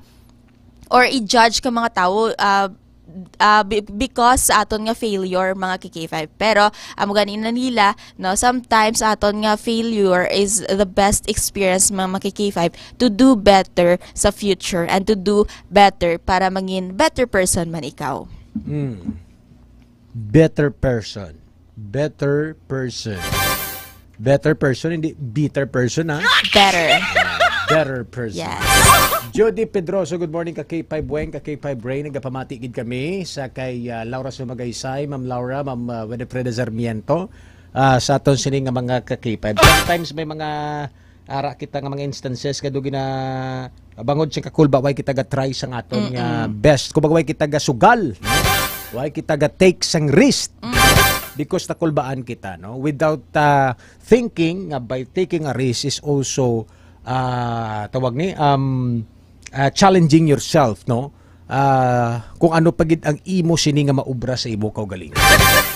or i-judge ka mga tawo, ah, ah, be-, because sa aton nga failure, mga ka K five. Pero, amo gani na nila, no, sometimes aton nga failure is the best experience, mga, mga ka K five, to do better sa future and to do better para mangin better person man ikaw. Mm. Better person. Better person. Better person, hindi bitter person, ha? Better. Better person. Yes. Judy Pedroso, good morning ka K five Weng, ka K five Rain. Nagapamati gid kami sa kay, ah, Laura Sumagaysay, Ma'am Laura, Ma'am, ah, Winifreda Sarmiento, ah, sa aton sini nga mga ka K five. Sometimes may mga ara kita nga mga instances kay do gina-, bangod sa kakulba, way kita ga-try sang aton nga Mm-mm. best. Kumbaga, way kita gasugal. Way kita ga-take sang risk. Mm. Because nakulbaan kita, no? Without, ah, thinking nga by taking a risk is also, ah, tawag ni, um, ah, challenging yourself, no? Ah, kung ano pa gid ang imo sini nga maubra sa imo kaugalingon.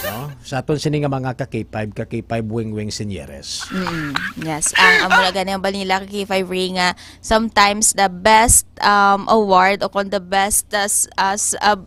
No? Sa aton sini nga mga ka K five, ka K five Weng Weng Senyeres. Mm, yes. Ang amo na gani ang balila ka K five Ray nga sometimes the best, um, award o kung the best as, as, uh,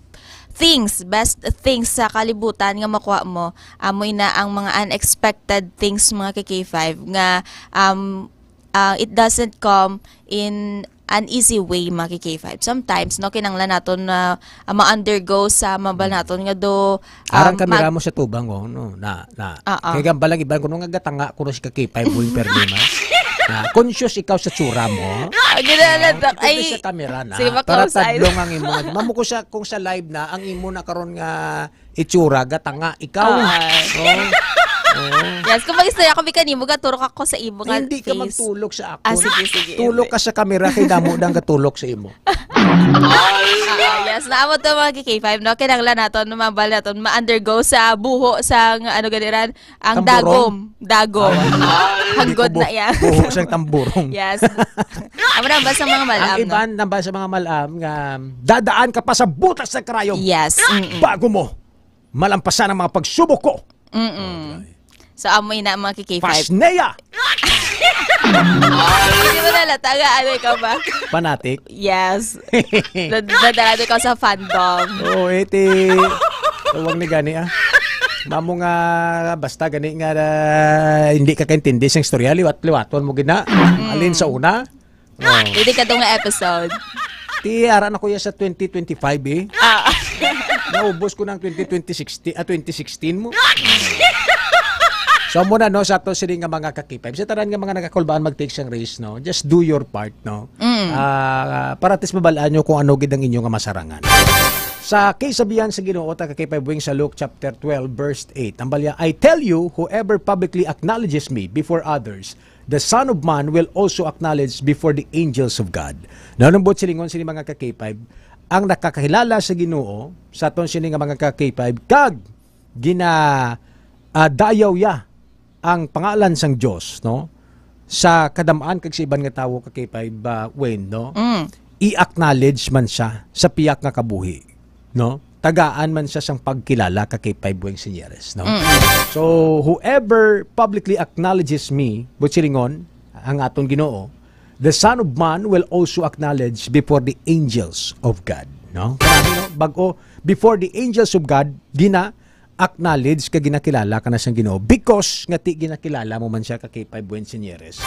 things, best things sa kalibutan nga makuha mo, amoy na ang mga unexpected things, mga ka K five, nga, um, uh, it doesn't come in an easy way, mga ka K five. Sometimes, no, kinanglan naton na, ah, ma-undergo sa mabal naton nga do, Arang um, kamera mag- mo sa tubang, oh, no, na, na. Oo. Kay gamba lang iban ko, no, nga gatanga ko, no, si ka K five mo yung permi, mas. Na, conscious ikaw sa tsura mo. Ah, ginala, Dok. Ay, sa kamera na. Sige, para makausay. Tadlong ang imo. Mamo ko sa, kung sa live na, ang imo na karon nga itsura, gatanga, ikaw. Ah. Oh. Oh. Yes, kung mag-istorya kami kanimo, gaturok ako sa imo nga Hindi ka face. Magtulok sa ako. Ah, sige, sige. Tulok ka sa kamera, kay damo nang gatulok sa imo. Ah, yes, naamo to, mga K five, no? Kinahanglan naton, mabal naton, ma-undergo sa buho, sa, ano ganiran, ang Tamburong? Dagom. Dagom. Ah, Hanggod hindi ko na bu-, yan. Buho sang tamburong. Yes. Amo na, basta mga malam, Ang no? Iban, nabasa mga malam nga, dadaan ka pa sa butas ng karayom. Yes. Mm-mm. Bago mo malampasan ang mga pagsubok ko. Mm-mm. So, amoy na, mga K K five. Pasneya! Hindi mo nalata nga, ano, ikaw ba? Fanatic? Yes. Nad-, nadalado ka sa fandom. Oo, iti. Tawag ni gani, ah. Mamo nga, basta gani nga, ah, hindi ka kaintindi sa istorya, liwat-liwaton mo gina. Mm. Alin sa una? Oh. Hindi ka doon nga episode. Ti, ara na ko ya sa twenty twenty-five, eh. Ah. Naubos ko ng twenty twenty sixteen, ah, twenty sixteen mo. So, muna, no, sa to sini nga mga ka-K five, sa tanan nga mga nagakulbaan mag-take siyang race, no, just do your part, no? Mm. Ah, para at least mabalaan nyo kung ano gid ang inyo nga masarangan. Sa kasabihan sa Ginoo, ta ka-K five Wing sa Luke chapter twelve, verse eight, ang balya, "I tell you, whoever publicly acknowledges me before others, the Son of Man will also acknowledge before the angels of God." Nanubot silingon sini mga ka-K five, ang nakakahilala sa Ginoo, sa aton sini nga mga ka-K five, kag gina, ah, dayaw ya ang pangalan sang Dios, no, sa kadam-an kag sa iban nga tawo, ka K five, ah, Wayne, no, Mm. i-acknowledge man siya sa piyak nga kabuhi, no, tagaan man siya sang pagkilala, ka K five, Wayne Senyeres, no. Mm. So whoever publicly acknowledges me, buot silingon, ang aton Ginoo, the Son of Man will also acknowledge before the angels of God, no. Grabe, no? Bag-o, before the angels of God, gina acknowledge kag ginakilala ka na sang Ginoo because nga ti ginakilala mo man siya, ka K five, Wayne Senyeres.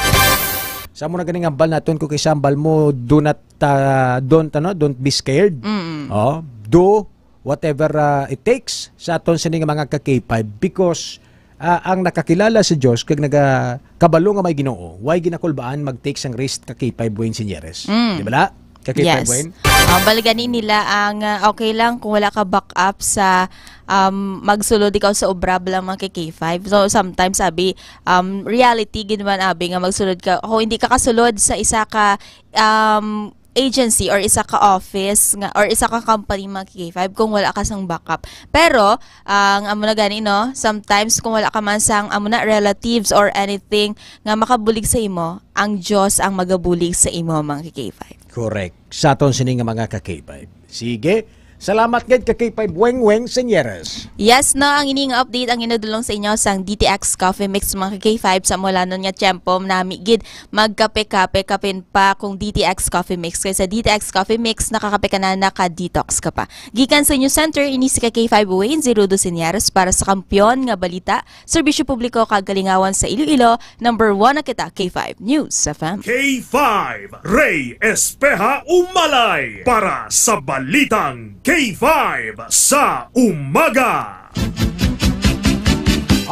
Sa mo na ganing hambal naton, kung kay sambal mo, do not, ah, don't, ano, don't be scared. Mm. Oh, do whatever, ah, it takes sa aton sini nga mga ka K five because, ah, ang nakakilala sa Dios kag nagakabalo nga may Ginoo, way ginakulbaan mag-take sang risk, ka K five, Wayne Senyeres. Mm. Di ba la? Ka K five, Yes. Wayne? Ah, bali gani nila ang, ah, okay lang kung wala ka back up sa, um, magsulod ikaw sa obra, bala, mga ka K five. So sometimes, abi, um, reality gid man, abi, nga magsulod ka, kung hindi ka kasulod sa isa ka, um, agency or isa ka office nga, or isa ka company, mga ka K five, kung wala ka sang backup. Pero ang amo na gani, no, sometimes kung wala ka man sang amo na relatives or anything nga makabulig sa imo, ang Dios ang magabulig sa imo, mga ka K five. Correct. Sa aton sini nga mga ka K five. Sige. Salamat gid, ka K five, Weng Weng Senyeres. Yes, no, ang ini nga update ang ginadulong sa inyo sang D T X Coffee Mix, mga ka K five. Sa mulanon nga tiyempo, nami gid magkape-kape, kapin pa kung D T X Coffee Mix. Kay sa D T X Coffee Mix, nakakape ka na, naka-detox ka pa. Gikan sa News Center, ini si ka K five Wayne Zerudo Senyeres para sa Kampiyon nga Balita, Serbisyo Publiko kag Kalingawan sa Iloilo. Number one na kita, K five News F M. K five Ray Espeha Umalay para sa Balitang K five sa Umaga.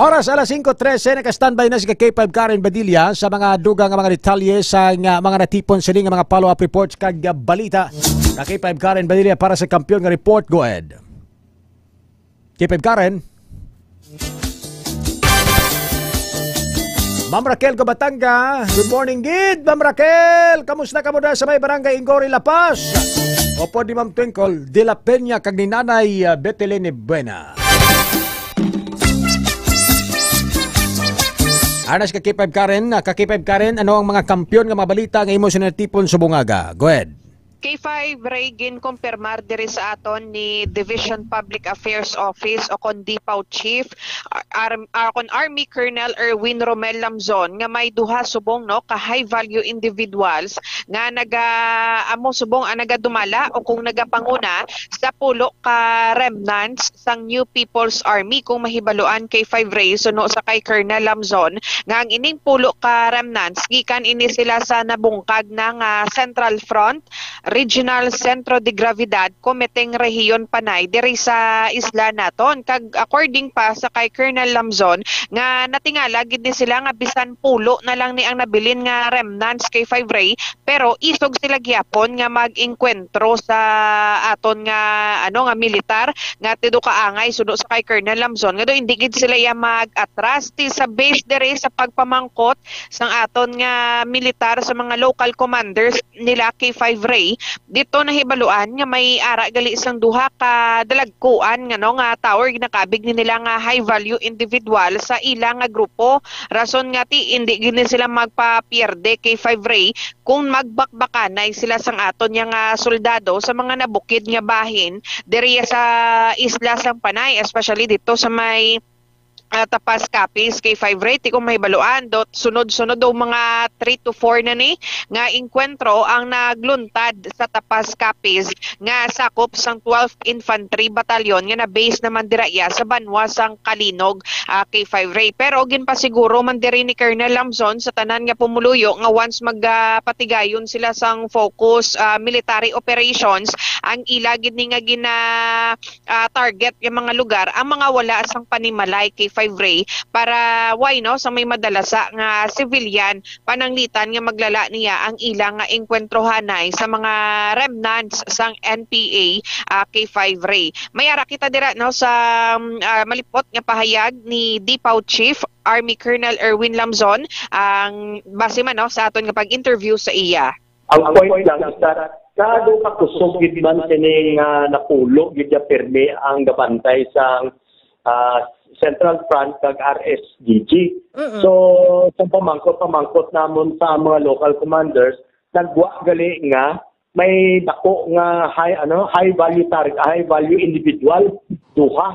Oras alas singko trese, naka-standby na si ka K five Karen Badilla sa mga dugang nga mga detalye sa nga mga natipon sini nga mga follow-up reports kag, ah, balita. Ka K five Karen Badilla para sa Kampiyon nga Report. Go ahead. K five Karen. Ma'am Raquel Gabatanga, good morning gid, Ma'am Raquel. Kamusta ka mo na sa may barangay Ingori, La Paz? Opo, ni Ma'am Twinkle de la Peña kag ni Nanay, ah, Betelene Buena. Anas ka K five Karen, ah, ka K five Karen, ano ang mga kampiyon nga mga balita nga imo sa natipon sa bungaga? Go ahead. K five Ray, ginkumpirmar diri sa aton ni Division Public Affairs Office o kon DPAW Chief, Ar-, Ar-, kon Army Colonel Erwin Romel Lamzon, nga may duha subong, no, ka high value individuals nga naga amo subong ang nagadumala o kung nagapanguna sa pulo ka remnants sang New People's Army. Kung mahibaluan, K five Ray, suno sa kay Colonel Lamzon, nga ang ining pulo ka remnants gikan ini sila sa nabungkag na nga Central Front, Regional Centro de Gravidad, Cometeng Rehiyon Panay diri sa isla naton. Kag according pa sa kay Colonel Lamzon, nga natingala gid ni sila nga bisan pulo na lang ni ang nabilin nga remnants, K five Ray, pero isog sila gihapon nga mag-engkwentro sa aton nga, ano, nga militar nga tido kaangay, suno sa kay Colonel Lamzon, nga do hindi gid sila iya mag-atras ti sa base diri sa pagpamangkot sang aton nga militar sa mga local commanders nila, K five Ray. Dito nahibaluan nga may ara gali sang duha ka dalagkuan nga, no, nga tower ginakabig ni nila nga high value individual sa ila nga grupo. Rason nga ti hindi gid ni sila magpapierde, K five Ray, kung magbakbakanay sila sang aton nga, ah, soldado sa mga nabukid nga bahin diri sa isla sang Panay, especially dito sa may, ah, Tapas Capiz, K five Ray. Ti kung mahibaluan, dot sunod-sunod o mga three to four na ni nga engkwentro ang nagluntad sa Tapas Capiz nga sakop sang twelfth Infantry Battalion nga na-base naman dira iya sa banwa sang Calinog, ah, K five Ray. Pero ginpasiguro man diri ni Colonel Lamzon sa tanan nga pumuluyo nga once magapatigayon sila sang focus, ah, military operations, ang ila gid ni nga gina, ah, target nga mga lugar ang mga wala sang panimalay, K five Ray, para way, no, sa may madalasa nga civilian pananglitan nga maglala niya ang ila nga engkwentrohanay sa mga remnants sang N P A, ah, K five Ray. May ara kita dira, no, sa, um, ah, malipot nga pahayag ni DPAW Chief Army Colonel Erwin Lamzon, ang base man, no, sa aton nga pag-interview sa iya. Ang point lang is that kado ka kusog gid man sini nga napulo gid ya pirmi ang gabantay sang, ah, Central Front kag R S D G. Mm-mm. So, sa pamangkot-pamangkot namon sa mga local commanders, nagwa gali nga may dako nga high, ano, high value target, high value individual, duha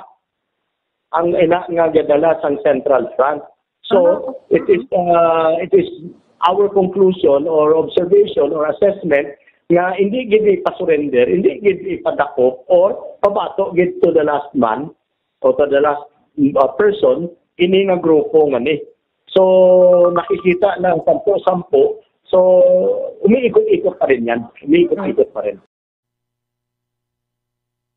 ang ina nga gadala sang Central Front. So, it is, uh, it is our conclusion or observation or assessment nga hindi gid ipasurrender, hindi gid ipadakop or pabato gid to the last man o to the last, uh, person ini nga grupo nga ni. So, nakikita na ang sampo-sampo. So, umiikot-ikot pa rin yan. Umiikot-ikot pa rin.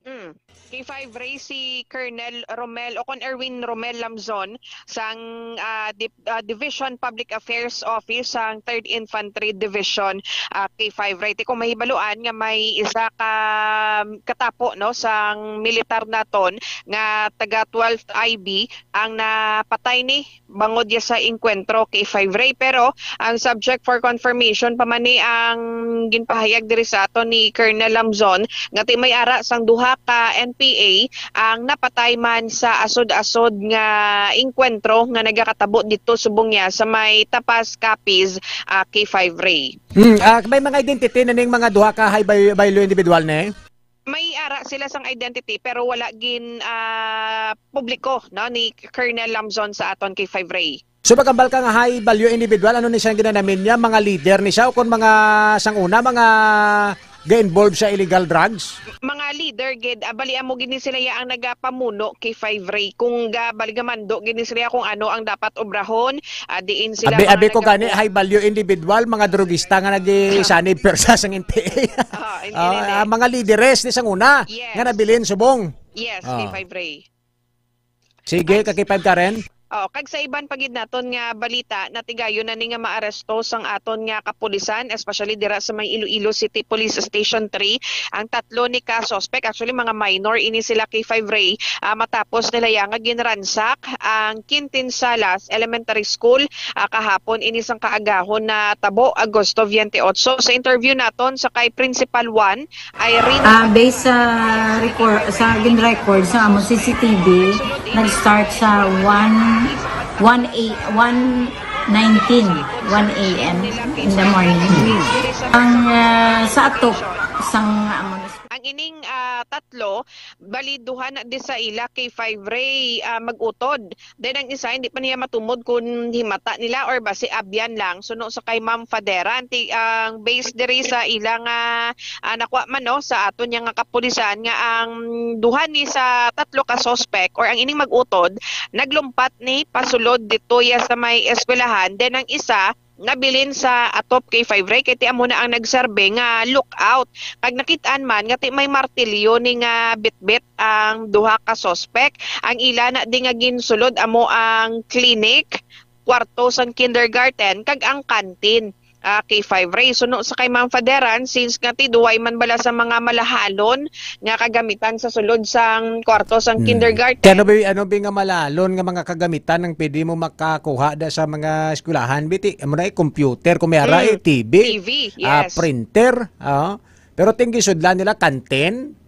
Mm. K five Ray, si Colonel Romel o kon Erwin Romel Lamzon sang, ah, Dip- ah, Division Public Affairs Office sang Third Infantry Division, ah, K five Ray. Ti kung mahibaluan nga may isa ka katapo, no, sang militar naton nga taga twelfth I B ang napatay ni bangod ya sa engkwentro, K five Ray. Pero ang subject for confirmation pa man ni ang ginpahayag diri sa aton ni Colonel Lamzon nga ti may ara sang duha ka N P A ang napatay man sa asod-asod nga engkwentro nga nagakatabo dito subong niya sa may Tapas, Capiz, ah, K five Ray. Hmm, ah, may mga identity na ning mga duha ka high value, value individual ni? May ara sila sang identity pero wala gin ah, publiko, no, ni Colonel Lamzon sa aton K five Ray. So, magambal ka nga high value individual, ano ni siya ginanamin niya? Mga leader ni siya o kung mga sang una, mga ga-involve sa illegal drugs? Mga leader gid, ah, bali amo gid ni sila ya ang nagapamuno K five Ray. Kung ga, bali gamando gid ni sila ya kung ano ang dapat obrahon, ah, diin sila Abi, mga abi ko naga- gani, high value individual, mga drugista nga nag-isanib persa sang N P A. Ah, hindi, Ah, hindi. ah, mga lideres ni sang una Yes. nga nabilin subong. Yes, Ah. K five Ray. Sige, Ay. Ka K five Karen. Oh, kag sa iban pa gid naton nga balita, natigayon na ni nga maaresto sang aton nga kapulisan, especially dira sa may Iloilo City Police Station three, ang tatlo ni ka suspect. Actually, mga minor ini sila K five Ray, ah, matapos nila ya nga ginransak ang Quintin Salas Elementary School, ah, kahapon ini sang kaagahon na tabo, Agosto twenty-eight. Sa interview naton sa kay Principal one, Irene. Ah, based sa record, sa gin-record sa among C C T V, nag-start sa one, one a, one nineteen, one A M in the morning. Ang, ah, sa atop sang among Ang ining, ah, tatlo, bali duha na di sa ila K five Ray, ah, mag-utod. Then ang isa, hindi pa niya matumod kung himata nila or basi abyan lang. Suno sa kay Ma'am Faderan, ti, ang base diri sa ila nga, ah, nakuha man, no, sa aton niya nga kapulisan nga ang duha ni sa tatlo ka suspect or ang ining mag-utod, naglumpat ni pasulod dito ya sa may eskwelahan. Then ang isa, nabilin sa atop K five Ray, kay ti amo na ang nagserbe nga lookout. Kag nakit-an man nga ti may martilyo ni nga bitbit ang duha ka suspect. Ang ila na di nga ginsulod amo ang clinic, kwarto sang kindergarten, kag ang kantin, ah, K five Ray. Suno sa kay Ma'am Faderan, since nga ti duway man bala sa mga malahalon nga kagamitan sa sulod sang kwarto sang Hmm. kindergarten. Kaya ano ba, ano ba nga malahalon nga mga kagamitan ang pwede mo makakuha da sa mga eskwelahan? Biti, amo na eh, computer, kung may ara Hmm. eh, T V, T V, ah, yes. printer, ah. Pero ting gisudlan nila, kantin.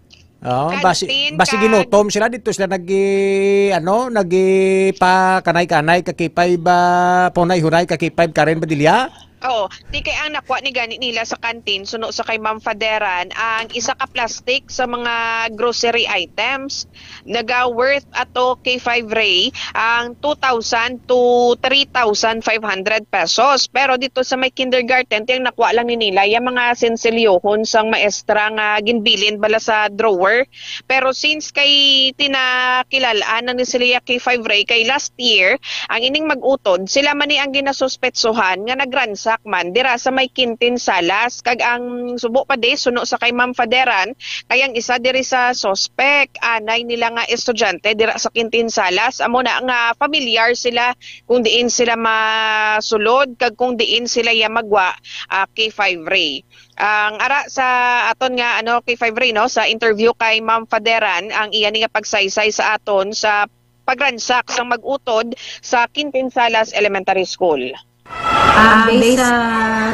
Oh, basi, Kantin basi kag ginutom sila dito sila nagi ano, nagi pa kanay-kanay kakipay ba, punay-hunay kakipay Karen Badilla? Oo, ti kay ang nakuha ni gani nila sa kantin, suno sa kay Ma'am Faderan, ang isa ka plastic sa mga grocery items, naga worth ato K five Ray ang two thousand to three thousand five hundred pesos. Pero dito sa may kindergarten, ti ang nakuha lang ni nila yung mga sensilyohon sang maestra nga ginbilin bala sa drawer. Pero since kay tinakilalaan na ni sila K five Ray kay last year, ang ining mag-utod, sila man ni ang ginasuspetsohan nga nagransak man dira sa may Quintin Salas. Kag ang subo pa di, suno sa kay Ma'am Faderan, kay ang isa diri sa suspect, anay nila nga estudyante dira sa Quintin Salas. Amo na nga familiar sila kung diin sila masulod kag kung diin sila ya magwa, ah, K five Ray. Ang ara sa aton nga, ano, K five Ray, no, sa interview kay Ma'am Faderan, ang iya ni nga pagsaysay sa aton sa pagransak sang mag-utod sa Quintin Salas Elementary School. Ah, based sa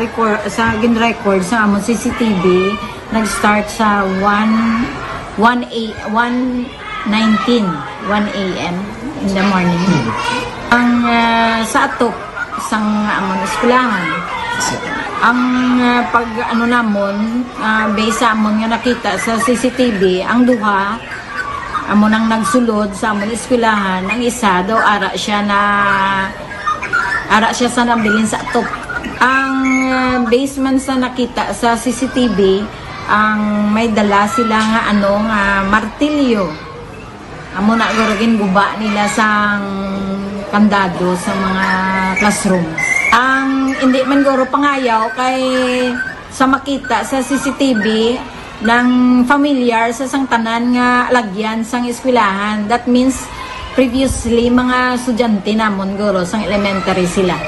record, sa gin-record sa among C C T V, nag-start sa one, one a, one nineteen, one A M. In the morning. Ang, ah, sa atop sang amon eskwelahan. Ang, ah, pag ano namon, ah, based sa amon nga nakita sa C C T V, ang duha amo nang nagsulod sa amon eskwelahan, ang isa daw ara siya na ara siya sa nabilin sa atop. Ang, ah, basement sa nakita sa C C T V, ang may dala sila nga ano nga martilyo. Amo na guro ginguba nila sang kandado sa mga classroom. Ang hindi man guro pangayaw kay sa makita sa C C T V nang familiar sa sang tanan nga alagyan sang eskwelahan. That means previously mga estudyante namon guro sang elementary sila.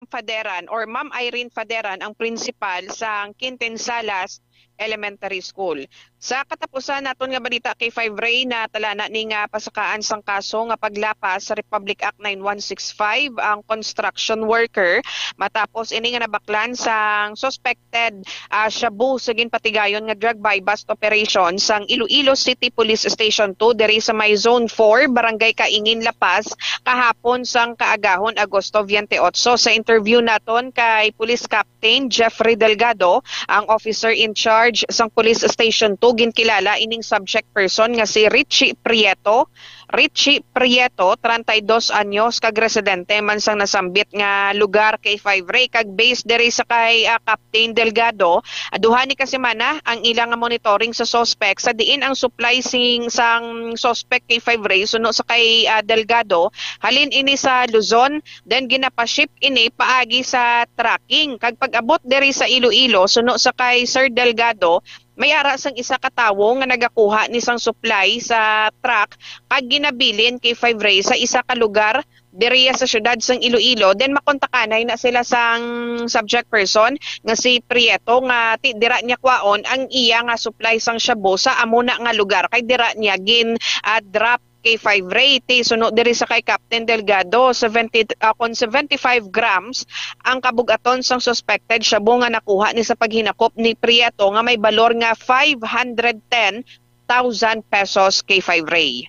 Faderan or Ma'am Irene Faderan ang principal sa Quintin Salas Elementary School. Sa katapusan naton nga balita, K five Ray, na tala na ni nga pasakaan sang kaso nga paglapas sa Republic Act nine one six five ang construction worker matapos ini nga nabaklan sang suspected, ah, shabu sa ginpatigayon nga drug buy-bust operation sang Iloilo City Police Station two diri sa may Zone four, Barangay Kaingin, La Paz, kahapon sang kaagahon, Agosto twenty-eight. Sa interview naton kay Police Captain Jeffrey Delgado, ang officer in charge sang Police Station two, ginkilala ining subject person nga si Richie Prieto. Richie Prieto, treinta y dos anyos, kag residente man sang nasambit nga lugar, K five Ray, kag based diri sa kay, ah, Captain Delgado, ah, duha ni ka semana ang ila nga monitoring sa suspect, sa diin ang supply sing sang suspect, K five Ray, suno sa kay, ah, Delgado, halin ini sa Luzon, then ginapaship ini paagi sa trucking. Kag pag-abot diri sa Iloilo, suno sa kay Sir Delgado, may ara sang isa ka tawo nga nagakuha ni sang supply sa truck kag ginabilin, K five Ray, sa isa ka lugar diriya sa siyudad sang Iloilo. Then makontakanay na sila sang subject person nga si Prieto, nga ti dira niya kwaon ang iya nga supply sang shabu sa amo na nga lugar kay dira niya gin, ah, drop, K five Ray. Ti suno diri sa kay Captain Delgado, seventy, ah, kon seventy-five grams ang kabug-aton sang suspected shabu nga nakuha ni sa paghinakop ni Prieto nga may balor nga five hundred ten thousand pesos, K five Ray.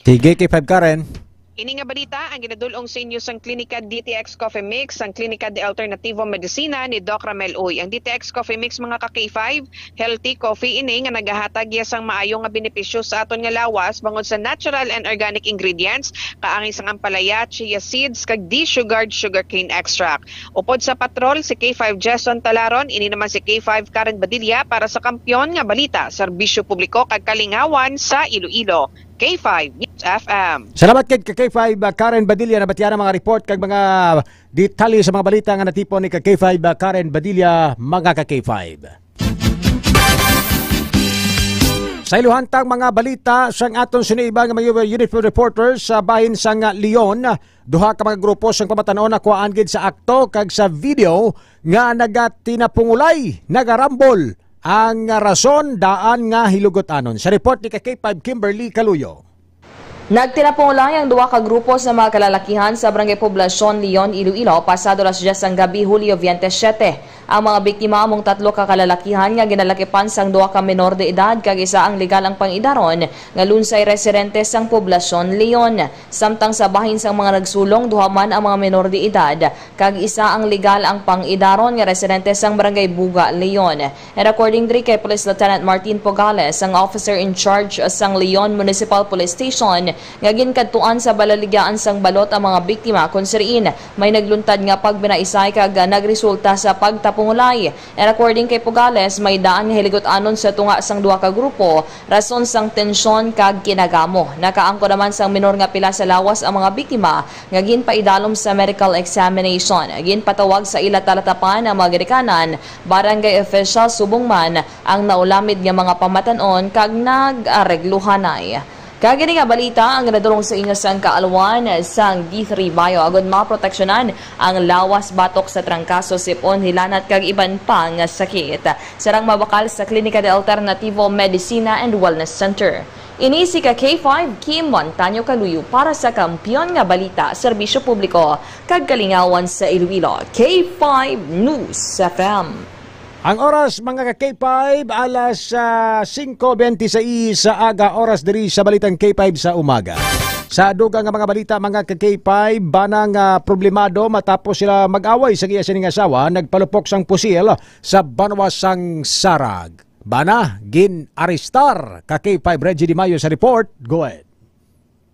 Sige, K five Karen. Ini nga balita ang ginadul-ong sa inyo sang Klinika D T X Coffee Mix, ang Klinika de Alternativo Medicina ni Doc Ramel Uy. Ang D T X Coffee Mix, mga ka K five, healthy coffee ini nga nagahatag iya sang maayo nga benepisyo sa aton nga lawas bangod sa natural and organic ingredients, kaangay sang ampalaya, chia seeds, kag desugared sugarcane extract. Upod sa patrol, si K five Jason Talaron, ini naman si K five Karen Badilla para sa Kampiyon nga Balita, Serbisyo Publiko kag Kalingawan sa Iloilo. K five News F M. Salamat kay ka K five, uh, Karen Badilla, na batiyan ang mga report kag mga detalye sa mga balita nga natipon ni ka K five, uh, Karen Badilla, mga ka K five. Sa iluhantang mga balita sang aton sini iba nga mga uniform reporters sa bahin sang, uh, Leon, duha ka mga grupo sang pamatanon nakuhaan gid sa akto kag sa video nga nagatinapungulay, nagarambol. Ang rason daan nga hilugot-anon. Sa report ni ka K five Kimberly Caluyo. Nagtinapungulay ang duha ka grupo sa mga kalalakihan sa Barangay Poblacion, Leon, Iloilo, pasado alas diyes sang gabi, Hulyo twenty-seven. Ang mga biktima among tatlo ka kalalakihan nga ginalakipan sang duha ka menor de edad kag isa ang legal ang pangidaron nga lunsay residente sang Poblacion, Leon. Samtang sa bahin sang mga nagsulong, duha man ang mga menor de edad kag isa ang legal ang pangidaron nga residente sang Barangay Buga, Leon. And according diri kay Police Lieutenant Martin Pogales, ang officer in charge sang Leon Municipal Police Station, nga ginkadtuan sa balaligyaan sang balot ang mga biktima kon sa diin may nagluntad nga pagbinaisay kag nagresulta sa pagtapungulay. And according kay Pogales, may daan nga hilugot-anon sa tunga sang duha ka grupo, rason sang tensyon kag kinagamo. Nakaangkon naman sang menor nga pila sa lawas ang mga biktima nga ginpaidalom sa medical examination. Ginpatawag sa ila talatapan ang mga ginikanan, barangay official, subong man ang naulamid nga mga pamatan-on kag nag-aregluhanay. Kag ini nga balita ang ginadul-ong sa inyo sang kaalwan sang D three Bio, agod maproteksyonan ang lawas batok sa trangkaso, sipon, hilanat kag iban pa nga sakit. Sarang mabakal sa Klinika de Alternativo Medicina and Wellness Center. Ini si ka K five Kim Montaño Caluyo para sa Kampiyon nga Balita, Serbisyo Publiko, kag Kalingawan sa Iloilo, K five News F M. Ang oras, mga ka-K five, alas, ah, singko bente sais sa aga, oras diri sa Balitang K five sa umaga. Sa dugang nga mga balita, mga ka-K five, bana nga problemado matapos sila mag-away sa iya sining asawa, nagpalupok sang pusil sa banwa sang Sarag. Bana, gin-arestar ka-K five Reggie Di Mayo sa report. Go ahead.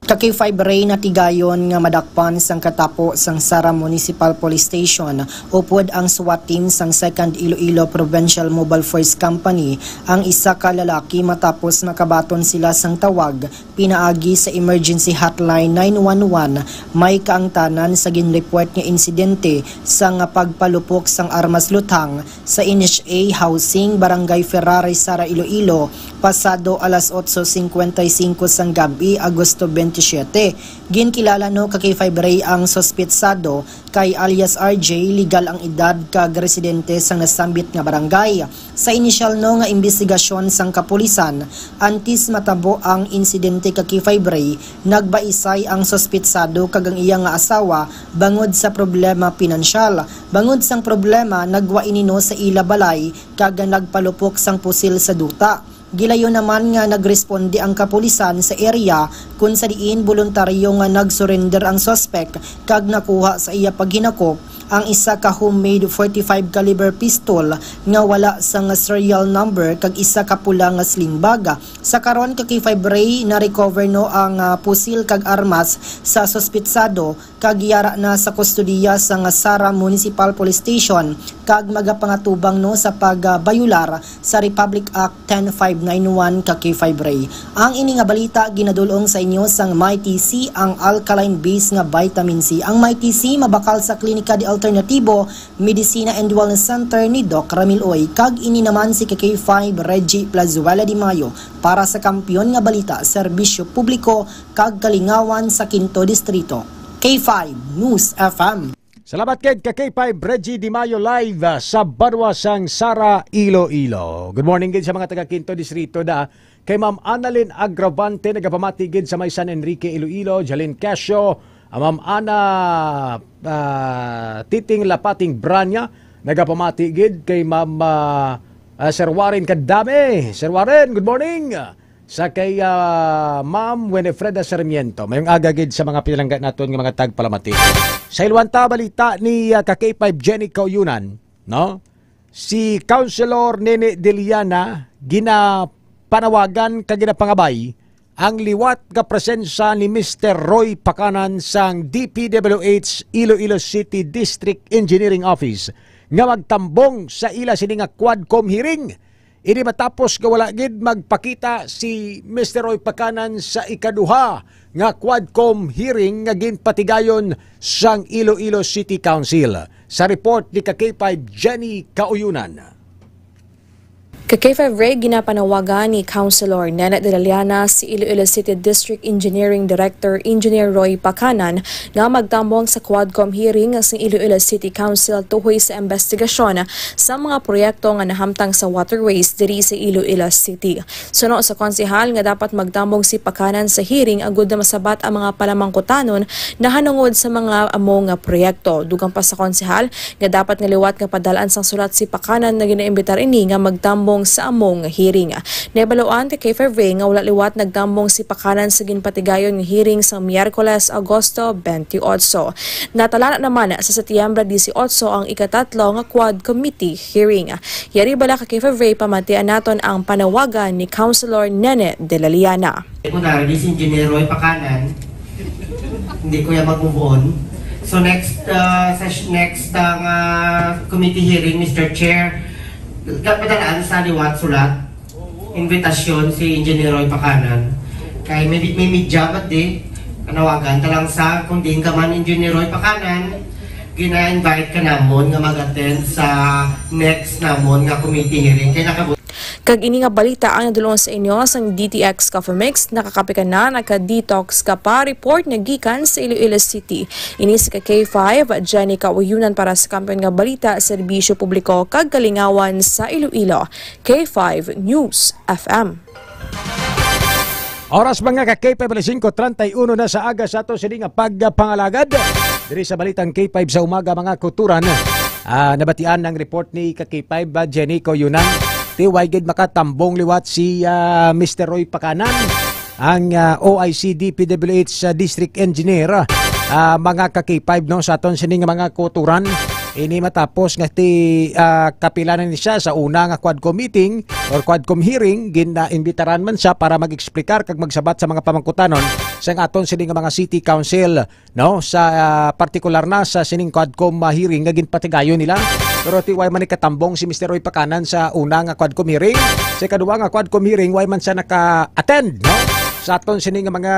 Ka-K five Ray, natigayon nga madakpan sang katapo sang Sara Municipal Police Station upod ang SWAT team sang Second Iloilo Provincial Mobile Force Company ang isa ka lalaki matapos makabaton sila sang tawag pinaagi sa emergency hotline nine one one. May kaangtanan sa ginreport nga insidente sang pagpalupok sang armas luthang sa N H A Housing, Barangay Ferrari, Sara, Iloilo, pasado alas otso singkwenta y singko sang gab-i, Agosto bente siyete. Ginkilala no ka-K five Ray ang suspetsado kay alias R J, legal ang edad, kag residente sang nasambit nga barangay. Sa inisyal no nga imbestigasyon sang kapulisan, antes matabo ang insidente ka-K five Ray, nagbaisay ang suspetsado kag ang iya nga asawa bangod sa problema pinansyal. Bangod sang problema, nagwa ini no sa ila balay kag nagpalupok sang pusil sa duta. Gilayon naman nga nagresponde ang kapulisan sa area, kun sa diin boluntaryo nga nag-surrender ang suspek kag nakuha sa iya paghinakop ang isa ka homemade forty-five caliber pistol nga wala sang serial number kag isa ka pula nga sling bag. Sa karon, ka-K five Ray, na-recover no ang, ah, pusil kag armas sa suspetsado kag yara na sa kustodiya sang Sara Municipal Police Station kag magapangatubang no sa pagbayular sa Republic Act ten five nine one ka-K five Ray. Ang ini nga balita ginadul-ong sa inyo sang Mighty C, ang alkaline base nga vitamin C. Ang Mighty C mabakal sa Klinika de Alternativo, Medicina and Wellness Center ni Doc Ramil Uy, kag ini naman si ka-K five Reggie Plazuela Di Mayo para sa Kampiyon nga Balita, Serbisyo Publiko kag Kalingawan sa Quinto Distrito. K five News F M. Salamat gid ka-K five Reggie Di Mayo live, ah, sa banwa sang Sara, Iloilo. Good morning gid sa mga taga Quinto Distrito da. Kay Ma'am Annalyn Agravante nagapamati gid sa may San Enrique, Iloilo, Jalin Casio, ah, Ma'am Ana, ah, Titing Lapating Branya nagapamati gid kay Ma'am, ah, ah, Sir Warren Kadame. Sir Warren, good morning. Sa kay, ah, Ma'am Winifreda Sarmiento. Mayong aga gid sa mga pinalangga naton nga mga tagpalamati. Sa ilwanta balita ni, ah, ka-K five Jenny Kauyunan, no? Si Councilor Nene Deliana ginapanawagan kag ginapangabay ang liwat nga presensa ni Mister Roy Pacanan sang D P W H Iloilo City District Engineering Office nga magtambong sa ila sini nga Quadcom hearing. Ini matapos nga wala gid magpakita si Mister Roy Pacanan sa ikaduha nga Quadcom hearing nga ginpatigayon sang Iloilo City Council. Sa report ni ka-K five Jenny Kauyunan. Ka-K five Ray, ginapanawagan ni Councilor Nene Delaliana si Iloilo City District Engineering Director Engineer Roy Pacanan nga magtambong sa Quadcom hearing sa Iloilo City Council tuhoy sa investigasyon sa mga proyekto nga nahamtang sa waterways diri sa Iloilo City. Suno sa konsehal nga dapat magtambong si Pacanan sa hearing agud na masabat ang mga palamangkutanon nahanungod sa mga amo nga proyekto. Dugang pa sa konsehal nga dapat nga liwat nga padal-an sang sulat si Pacanan nga ginaimbitar ini nga magtambong sa amo nga hearing. Nahibaluan ka-K five Ray nga wala liwat nagtambong si Pacanan sa ginpatigayon nga hearing sa Miyerkules, Agosto twenty-eight. Natalana naman sa Setyembre dieciocho ang ikatatlo nga Quad Committee hearing. Yari bala ka-K five Ray, pamatian naton ang panawagan ni Councilor Nene Delaliana. Secretary, si Engineer Roy Pacanan, hindi ko yan mag-move on. So next, uh, sesh-, next, uh, nga committee hearing, Mister Chair, dapat padalaan sa liwat sulat, invitation si Engineer Roy Pacanan. Kay may, may media ba't di? Panawagan ta lang sa, kung diin ka man Engineer Roy Pacanan, gina-invite ka namon nga mag-attend sa next namon nga committee hearing. Kay nakabut- Kag ini nga balita ang nadulong sa inyo sang D T X Coffee Mix, nakakape ka na, naka-detox ka pa. Report nga gikan sa Iloilo City. Ini si ka-K five, Jenny Kauyunan para sa Kampiyon nga Balita, Serbisyo Publiko kag Kalingawan sa Iloilo, K five News F M. Oras, mga ka-K five, alas singko treinta y uno na sa aga sa ato sini nga pagpangalagad. Diri sa Balitang K five sa umaga, mga kauturan. Ah, nabatian ang report ni ka K five, ah, Jenny Coyunan. Ti way gid makatambong liwat si, ah, Mister Roy Pacanan, ang, ah, O I C D P W H, ah, District Engineer, ah, mga ka K five, no, sa aton sini nga mga kuturan. Ini matapos nga ti, ah, kapila na ni siya sa una nga Quadcom meeting or Quadcom hearing, gin-, ah, imbitaran man siya para mag-explicar kag magsabat sa mga pamangkutanon sa aton sini nga mga city council, no, sa, ah, partikular na sa sining Quadcom, ah, hearing nga ginpatigayon nila. Pero ti way man ni katambong si Mister Roy Pacanan sa una nga Quadcom hearing. Sa ikaduha nga Quadcom hearing, way man siya naka-attend, no? Sa aton sini nga mga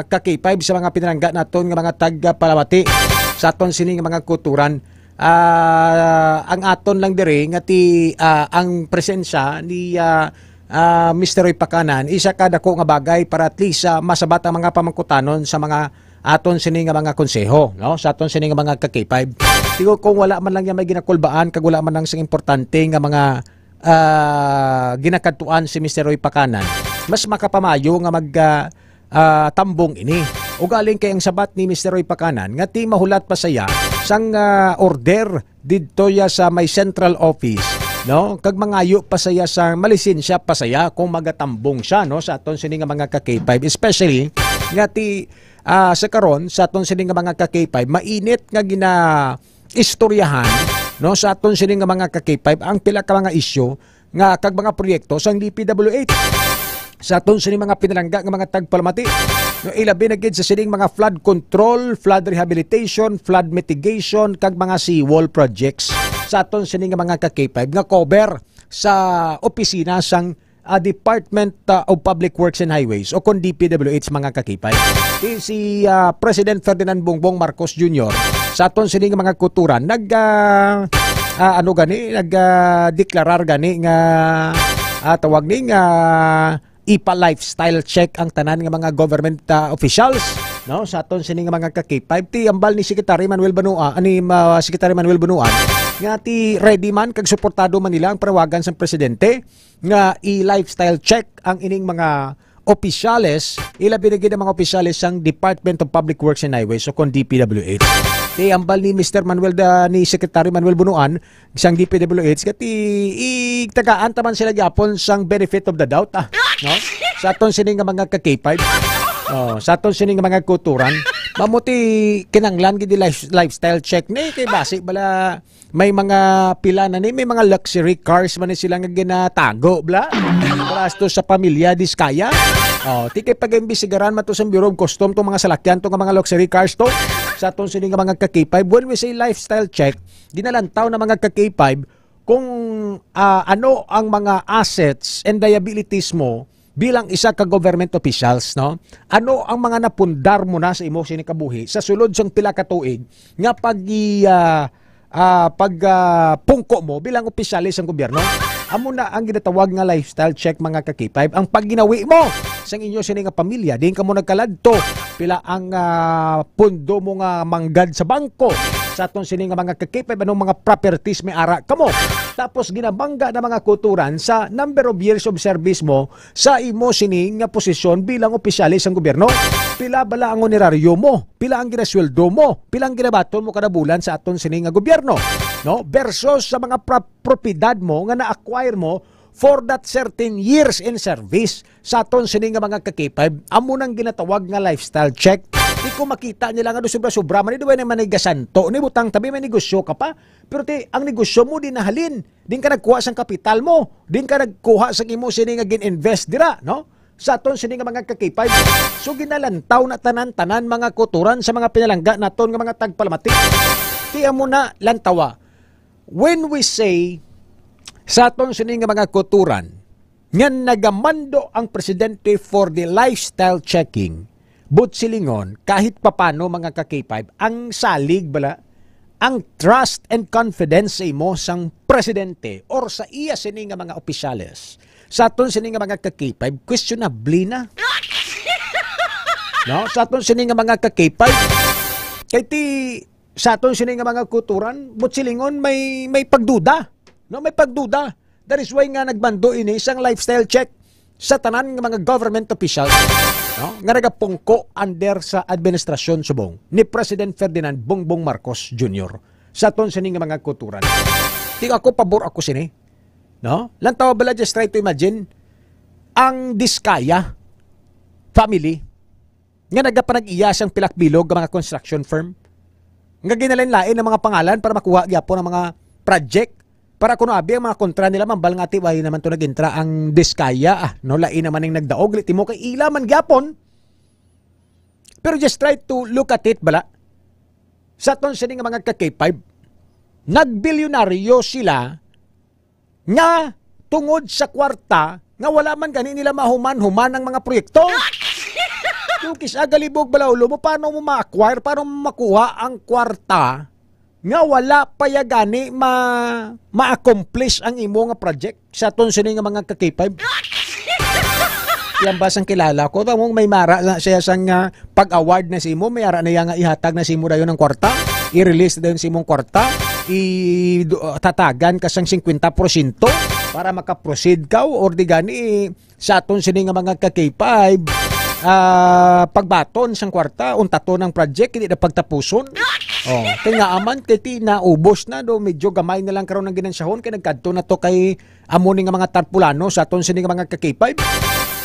ka K five, sa mga pinalangga naton nga mga tagpalamati, sa aton sini nga mga kuturan, ah, ang aton lang diri nga ti, ah, ang presensya ni, ah, ah, Mister Roy Pacanan, isa ka dako nga bagay para at least, ah, masabat ang mga pamangkutanon sa mga aton sini nga mga konseho, no? Sa aton sini nga mga ka K five. Siguro kung wala man lang niya may ginakulbaan, kag wala man lang sing importante nga mga, ah, ginakadtuan si Mister Roy Pacanan, mas makapamayo nga mag, ah, ah, tambong ini. Ugaling kay ang sabat ni Mister Roy Pacanan nga ti mahulat pa saya sang, ah, order didto ya sa may central office, no? Kag mangayo pa saya sa malisensya pa saya kung magatambong siya, no, sa aton sini nga mga ka K five, especially nga ti, ah, sa karon sa aton sini nga mga ka K five, mainit nga gina istoryahan, no, sa aton sini nga mga ka K five ang pila ka mga isyu nga kag mga proyekto sang D P W H. Sa aton sini mga pinalangga nga mga tagpalamati, no, ilabi na gid sa sining mga flood control, flood rehabilitation, flood mitigation, kag mga seawall projects sa aton sini nga mga ka K five nga cover sa opisina sang, ah, Department, ah, of Public Works and Highways o kon D P W H, mga ka K five. Si, si, ah, President Ferdinand Bongbong Marcos Junior sa aton sini nga mga kuturan nag, ah, ah, ano gani, nag, ah, deklarar gani nga, ah, tawag ni nga ipa-lifestyle check ang tanan nga mga government, ah, officials, no, sa aton sini nga mga ka K five. Ti ambal ni Secretary Manuel Banua, ani, ma-, Secretary Manuel Bunuan, nga ti ready man kag suportado man nila ang panawagan sang presidente nga i-lifestyle check ang ining mga opisyales, ilabi na gid ang mga opisyales sang Department of Public Works and Highways o kon D P W H. Ti ambal ni Mister Manuel da, ni Secretary Manuel Bunuan, sang D P W H, kati igtagaan ta man sila gyapon sang benefit of the doubt, ah, no? Sa aton sini nga mga ka K five. Oh, sa aton sini nga mga kuturan. Mamuti kinanglan gid life, lifestyle check ni kay basi bala may mga pila na ni, may mga luxury cars man ni sila nga ginatago, bla. Para asto sa pamilya, diskaya. Oh, ti kay pag-imbestigaran man to sa Bureau of Custom tong mga salakyan to nga mga luxury cars to. Sa aton sini nga mga ka K five, when we say lifestyle check, ginalantaw na mga ka K five kung, ah, ano ang mga assets and liabilities mo bilang isa ka government officials, no? Ano ang mga napundar mo na sa imo sini kabuhi sa sulod sang pila ka tuig nga pag i-, ah, ah, pag, ah, pungko mo bilang opisyales sang gobyerno? Amo na ang ginatawag nga lifestyle check, mga ka K five. Ang pagginawi mo sang inyo sini nga pamilya, diin kamo nagkaladto, pila ang, ah, pundo mo nga manggad sa bangko, sa aton sini nga mga ka K five, anong mga properties may ara kamo. Tapos ginabangga na mga kuturan sa number of years of service mo sa imo sini nga posisyon bilang opisyales sang gobyerno. Pila bala ang honoraryo mo? Pila ang ginasweldo mo? Pila ang ginabaton mo kada bulan sa aton sini nga gobyerno? No? Versus sa mga pra-, propiedad mo nga na-acquire mo for that certain years in service. Sa aton sini nga mga ka K five, amo nang ginatawag nga lifestyle check. Di ko makita nila nga do sobra-sobra man, di ba naman ni gasanto, ni butang tabi, may negosyo ka pa. Pero ti, ang negosyo mo di nahalin, din ka nagkuha sang kapital mo, din ka nagkuha sang imo sini nga gin-invest dira, no? Sa aton sini nga mga ka K five. So ginalantaw na tanan-tanan mga kuturan sa mga pinalangga naton nga mga tagpalamati. Ti amo na lantawa. When we say sa aton sini nga mga kuturan nga nagamando ang presidente for the lifestyle checking, but silingon, kahit papano, mga ka K five, ang salig bala, ang trust and confidence sa imo sang presidente or sa iya sini nga mga opisyales, sa aton sini nga mga ka K five, questionable na. No? Sa aton sini nga mga ka K five, kay ti sa aton sini nga mga kuturan, but silingon may, may pagduda. No, may pagduda. That is why nga nagbando ini sang lifestyle check sa tanan nga mga government officials, no, nga nagapungko under sa administrasyon subong ni President Ferdinand Bongbong Marcos Junior. sa aton sini nga mga kultura. Ti ako, pabor ako sini. No? Lantaw bala, just try to imagine ang Diskaya family nga nagapanag-iya sang pilak bilog nga mga construction firm, nga ginalain-lain ang mga pangalan para makuha gyapon ang mga project, para kuno abi ang mga kontra nila, mambal nga, "Ti, wala naman to nag-intra ang Diskaya, ah, no? Lain naman ang nagdaog, liti mo kay ila man gyapon." Pero just try to look at it, bala. Sa aton sini nga mga ka K five, nagbilyonaryo sila nga tungod sa kwarta nga wala man gani nila mahuman-human ang mga proyekto. Yung kis-a galibog bala ulo mo, paano mo ma-acquire, paano mo makuha ang kwarta nga wala pa ya gani ma-, ma-accomplish ang imo nga project sa aton sini nga mga ka K five? Yan ba sang kilala ko? Tamo may mara na siya sang, ah, pag-award na sa imo, may ara na iya nga ihatag na sa imo dayon ang kwarta, i-release na dayon sa imong kwarta, i-, do-, tatagan ka sang singkwenta porsyento para maka-proceed ka, or di gani, sa aton sini nga mga ka K five, ah, pagbaton sang kwarta, untaton ang project, hindi na pagtapuson. Oh, kay nga aman, kay ti naubos na do, medyo gamay na lang karon ang ginansyahon, kay nagkadto na to kay amo ni nga mga tarpulano sa aton sini nga mga ka K five.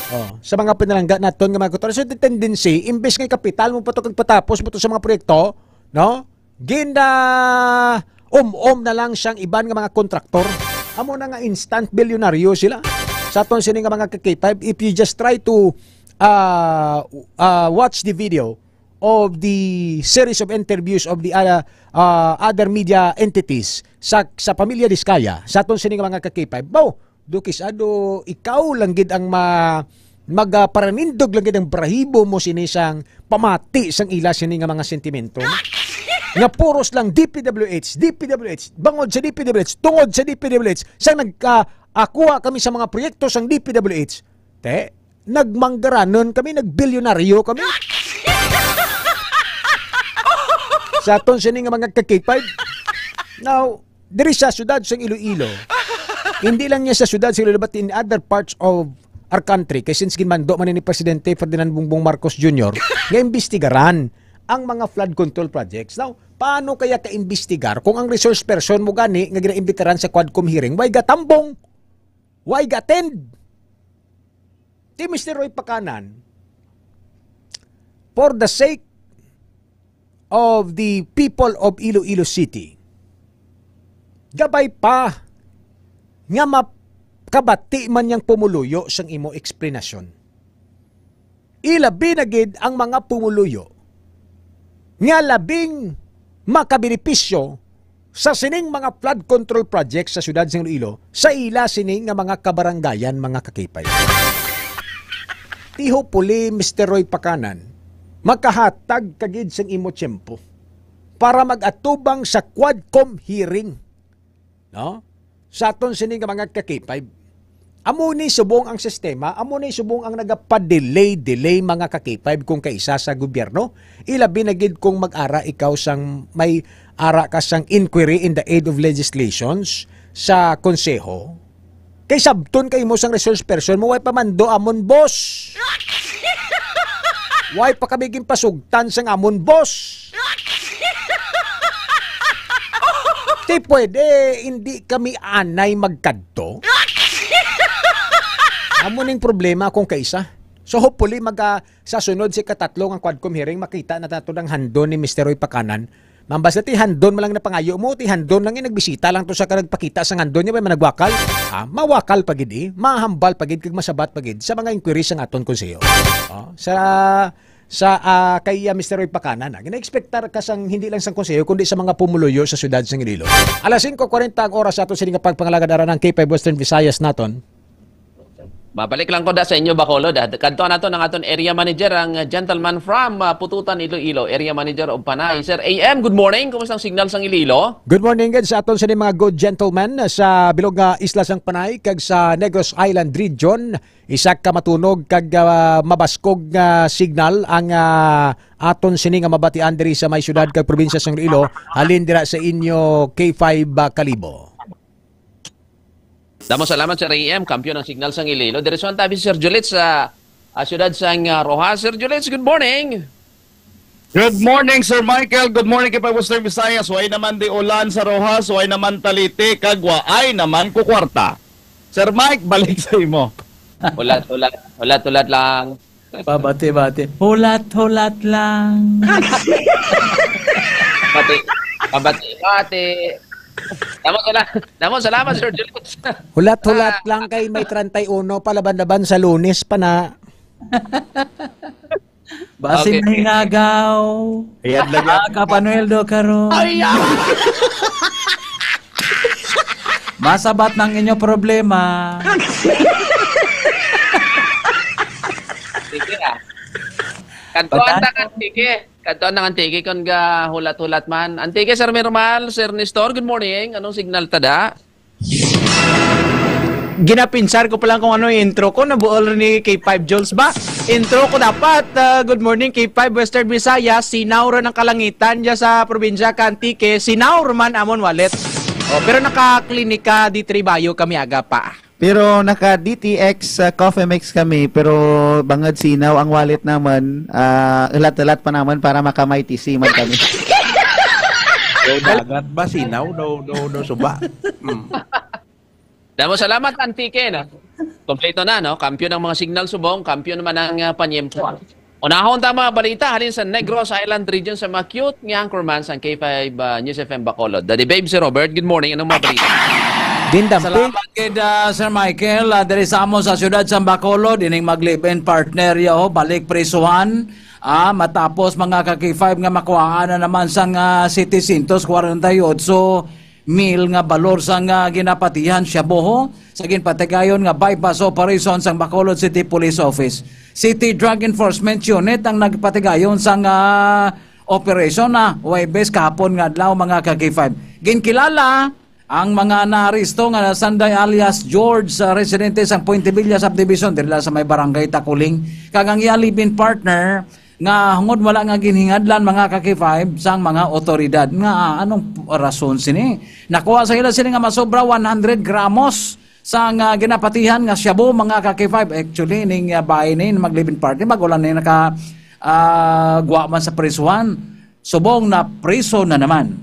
Oh, sa mga pinalangga naton nga mga kultura. So, the tendency, imbes nga kapital mo pa to kag patapos mo to sa mga proyekto, no? Gin, ah, um-um na lang siyang iban nga mga kontraktor. Amo na nga instant bilyonaryo sila. Sa aton sini nga mga ka K five, if you just try to, ah, ah, watch the video of the series of interviews of the, ah, ah, other media entities sa, sa pamilya Diskaya, sa aton sini nga mga ka K five, baw, do kis-a do ikaw lang gid ang ma-, magaparanindog lang gid ang barahibo mo sini sang pamati sang ila sini nga mga sentimento, nga puros lang D P W H, D P W H, bangod sa D P W H, tungod sa D P W H, sang nagka-, ah, kuha kami sa mga proyekto sang D P W H. Te, nagmanggaranon kami, nagbilyonaryo kami. Sa aton sini nga mga ka K five. Now, diri sa siyudad sang Iloilo, hindi lang niya sa siyudad sa Iloilo, but in other parts of our country, kay since ginmando man ni Presidente Ferdinand Bongbong Marcos Junior nga imbestigaran ang mga flood control projects. Now, paano kaya ka-imbestigar kung ang resource person mo gani nga ginaimbitaran sa Quadcom hearing way gatambong, way ga-attend? Ti Mister Roy Pacanan, for the sake of the people of Iloilo City, gabay pa nga makabati man yang pumuluyo sang imo eksplanasyon. Ilabi na gid ang mga pumuluyo nga labing makabenepisyo sa sining mga flood control projects sa siyudad sa Iloilo, sa ila sini nga mga kabarangayan, mga ka K five. Ti hopefully, Mister Roy Pacanan, makahatag ka gid sang imo tiyempo para mag-atubang sa Quadcom hearing, no? Sa aton sini nga mga ka K five. Amo ni subong ang sistema, amo ni subong ang nagapa-delay-delay, mga ka K five, kung kaisa sa gobyerno. Ilabi na gid kung mag-ara ikaw sang may ara ka sang inquiry in the aid of legislations sa konseho. Kay sabton kay mo sang resource person mo, way pa man do amon boss. Way pa kami ginpasugtan sang amon boss. Ti pwede, hindi kami anay magkadto. Amo ning problema kung kaisa. So hopefully, maga-, sa sunod sa ikatatlo nga Quadcom hearing, makita na nato ang handon ni Mister Roy Pacanan. Mambas na ti handon mo lang na pangayo mo, ti handon lang yung nagbisita lang to sa ka nagpakita sa handon niya, may managwakal. Ah, mawakal pa gid eh, mahambal pa gid, kag masabat pa gid sa mga inquiry sa aton konseho. Oh, sa sa, ah, kay, ah, Mister Roy Pacanan, ah. Gina-expectar ka sang, hindi lang sang konseho, kundi sa mga pumuluyo sa siyudad sang Iloilo. Alas singko kwarenta ang oras sa ato sini nga pagpangalagad aran ang K five Western Visayas naton. Mabalik lang ko da sa inyo, Bacolod, ah. Kadto nato ang aton area manager, ang gentleman from, ah, Pututan, Iloilo, area manager of Panay. Sir A M, good morning. Kumusta ang signal sang Iloilo? Good morning gid sa aton sini mga good gentlemen sa bilog nga isla sang Panay kag sa Negros Island region. Isa ka matunog kag, ah, mabaskog nga signal ang, ah, aton sini nga mabatian diri sa may siyudad kag probinsya sang Iloilo, halin dira sa inyo K five, ah, Kalibo. Damo salamat, Sir A M. Kampiyon ang signal sang Iloilo. Diretso ang tabi si Sir Juliet sa, ah, siyudad sang, ah, Roxas. Sir Juliet, good morning. Good morning, Sir Michael. Good morning kay Western Visayas. Way naman di ulan sa Roxas, way naman taliti, kag waay naman kukwarta. Sir Mike, balik sa imo. Hulat-hulat, hulat-hulat lang. Pabati-bati. Hulat-hulat lang. Bati, pabati-bati. Damo sala-, damo salamat, Sir Julius. Hulat-hulat lang kay may treinta y uno pa laban-laban sa Lunes pa na. Basin Okay. nahingagaw. Ayan lang yan. Ah, Kapanueldo karon. Ay, ah! Masabat ng inyo problema. Sige, ah. Kantuan Patan- ta ka, Antique. Kantuan ng Antique kung ga hulat-hulat man. Antique, Sir Mirmal, Sir Nestor, good morning. Anong signal ta da? Ginapinsar ko pa lang kung ano yung intro ko. Nabuol rin ni K five Jules ba? Intro ko dapat, ah, good morning, K five Western Visayas. Sinaw ron ang kalangitan dyan sa probinsya ka Antique. Sinaw man amon wallet. Oh, pero naka-klinika di Tribayo kami aga pa. Pero naka D T X, ah, Coffee Mix kami, pero bangod sinaw ang wallet naman, ah, ulat-ulat pa naman para makamay T C man kami. Daw dagat ba? Sinaw? Daw, daw, daw suba? Mm. Damo salamat, Antique, no? Kompleto na, no? Kampiyon ang mga signal subong, kampiyon naman ang, ah, panyempo. Unahon ta mga balita halin sa Negros Island Region sa mga cute nga anchorman sang K five, ah, News F M Bacolod. Daddy Babe, si Robert, good morning. Anong mga balita? Gindampi. Salamat kay, ah, Sir Michael. Ah, diri sa amo sa siyudad sa Bacolod, ining mag-live-in partner, yo, balik prisuhan. Ah, matapos mga ka-K five nga makuhaan na naman sang, ah, setecientos kwarenta y otso mil nga balor sang, ah, ginapatihan shabu sa ginpatigayon nga buy-bust operation sang Bacolod City Police Office. City Drug Enforcement Unit ang nagpatigayon sang, ah, operation na Huwebes kahapon nga adlaw, mga ka-K five. Ginkilala ang mga naaresto nga Sanday alias George, ah, residente sang Puente Villa Subdivision, diri lang sa may barangay Takuling, kag ang iya live-in partner nga hangod wala nga ginhingadlan, mga ka-K five, sang mga otoridad. Nga, ah, anong rason sini? Nakuha sa ila sini nga masobra one hundred gramos sang, ah, ginapatihan nga shabu, mga ka-K five. Actually, ning, ah, bahay ni mag-live-in partner, bago lang ni naka, ah, gwa man sa prisuhan. Subong na priso na naman.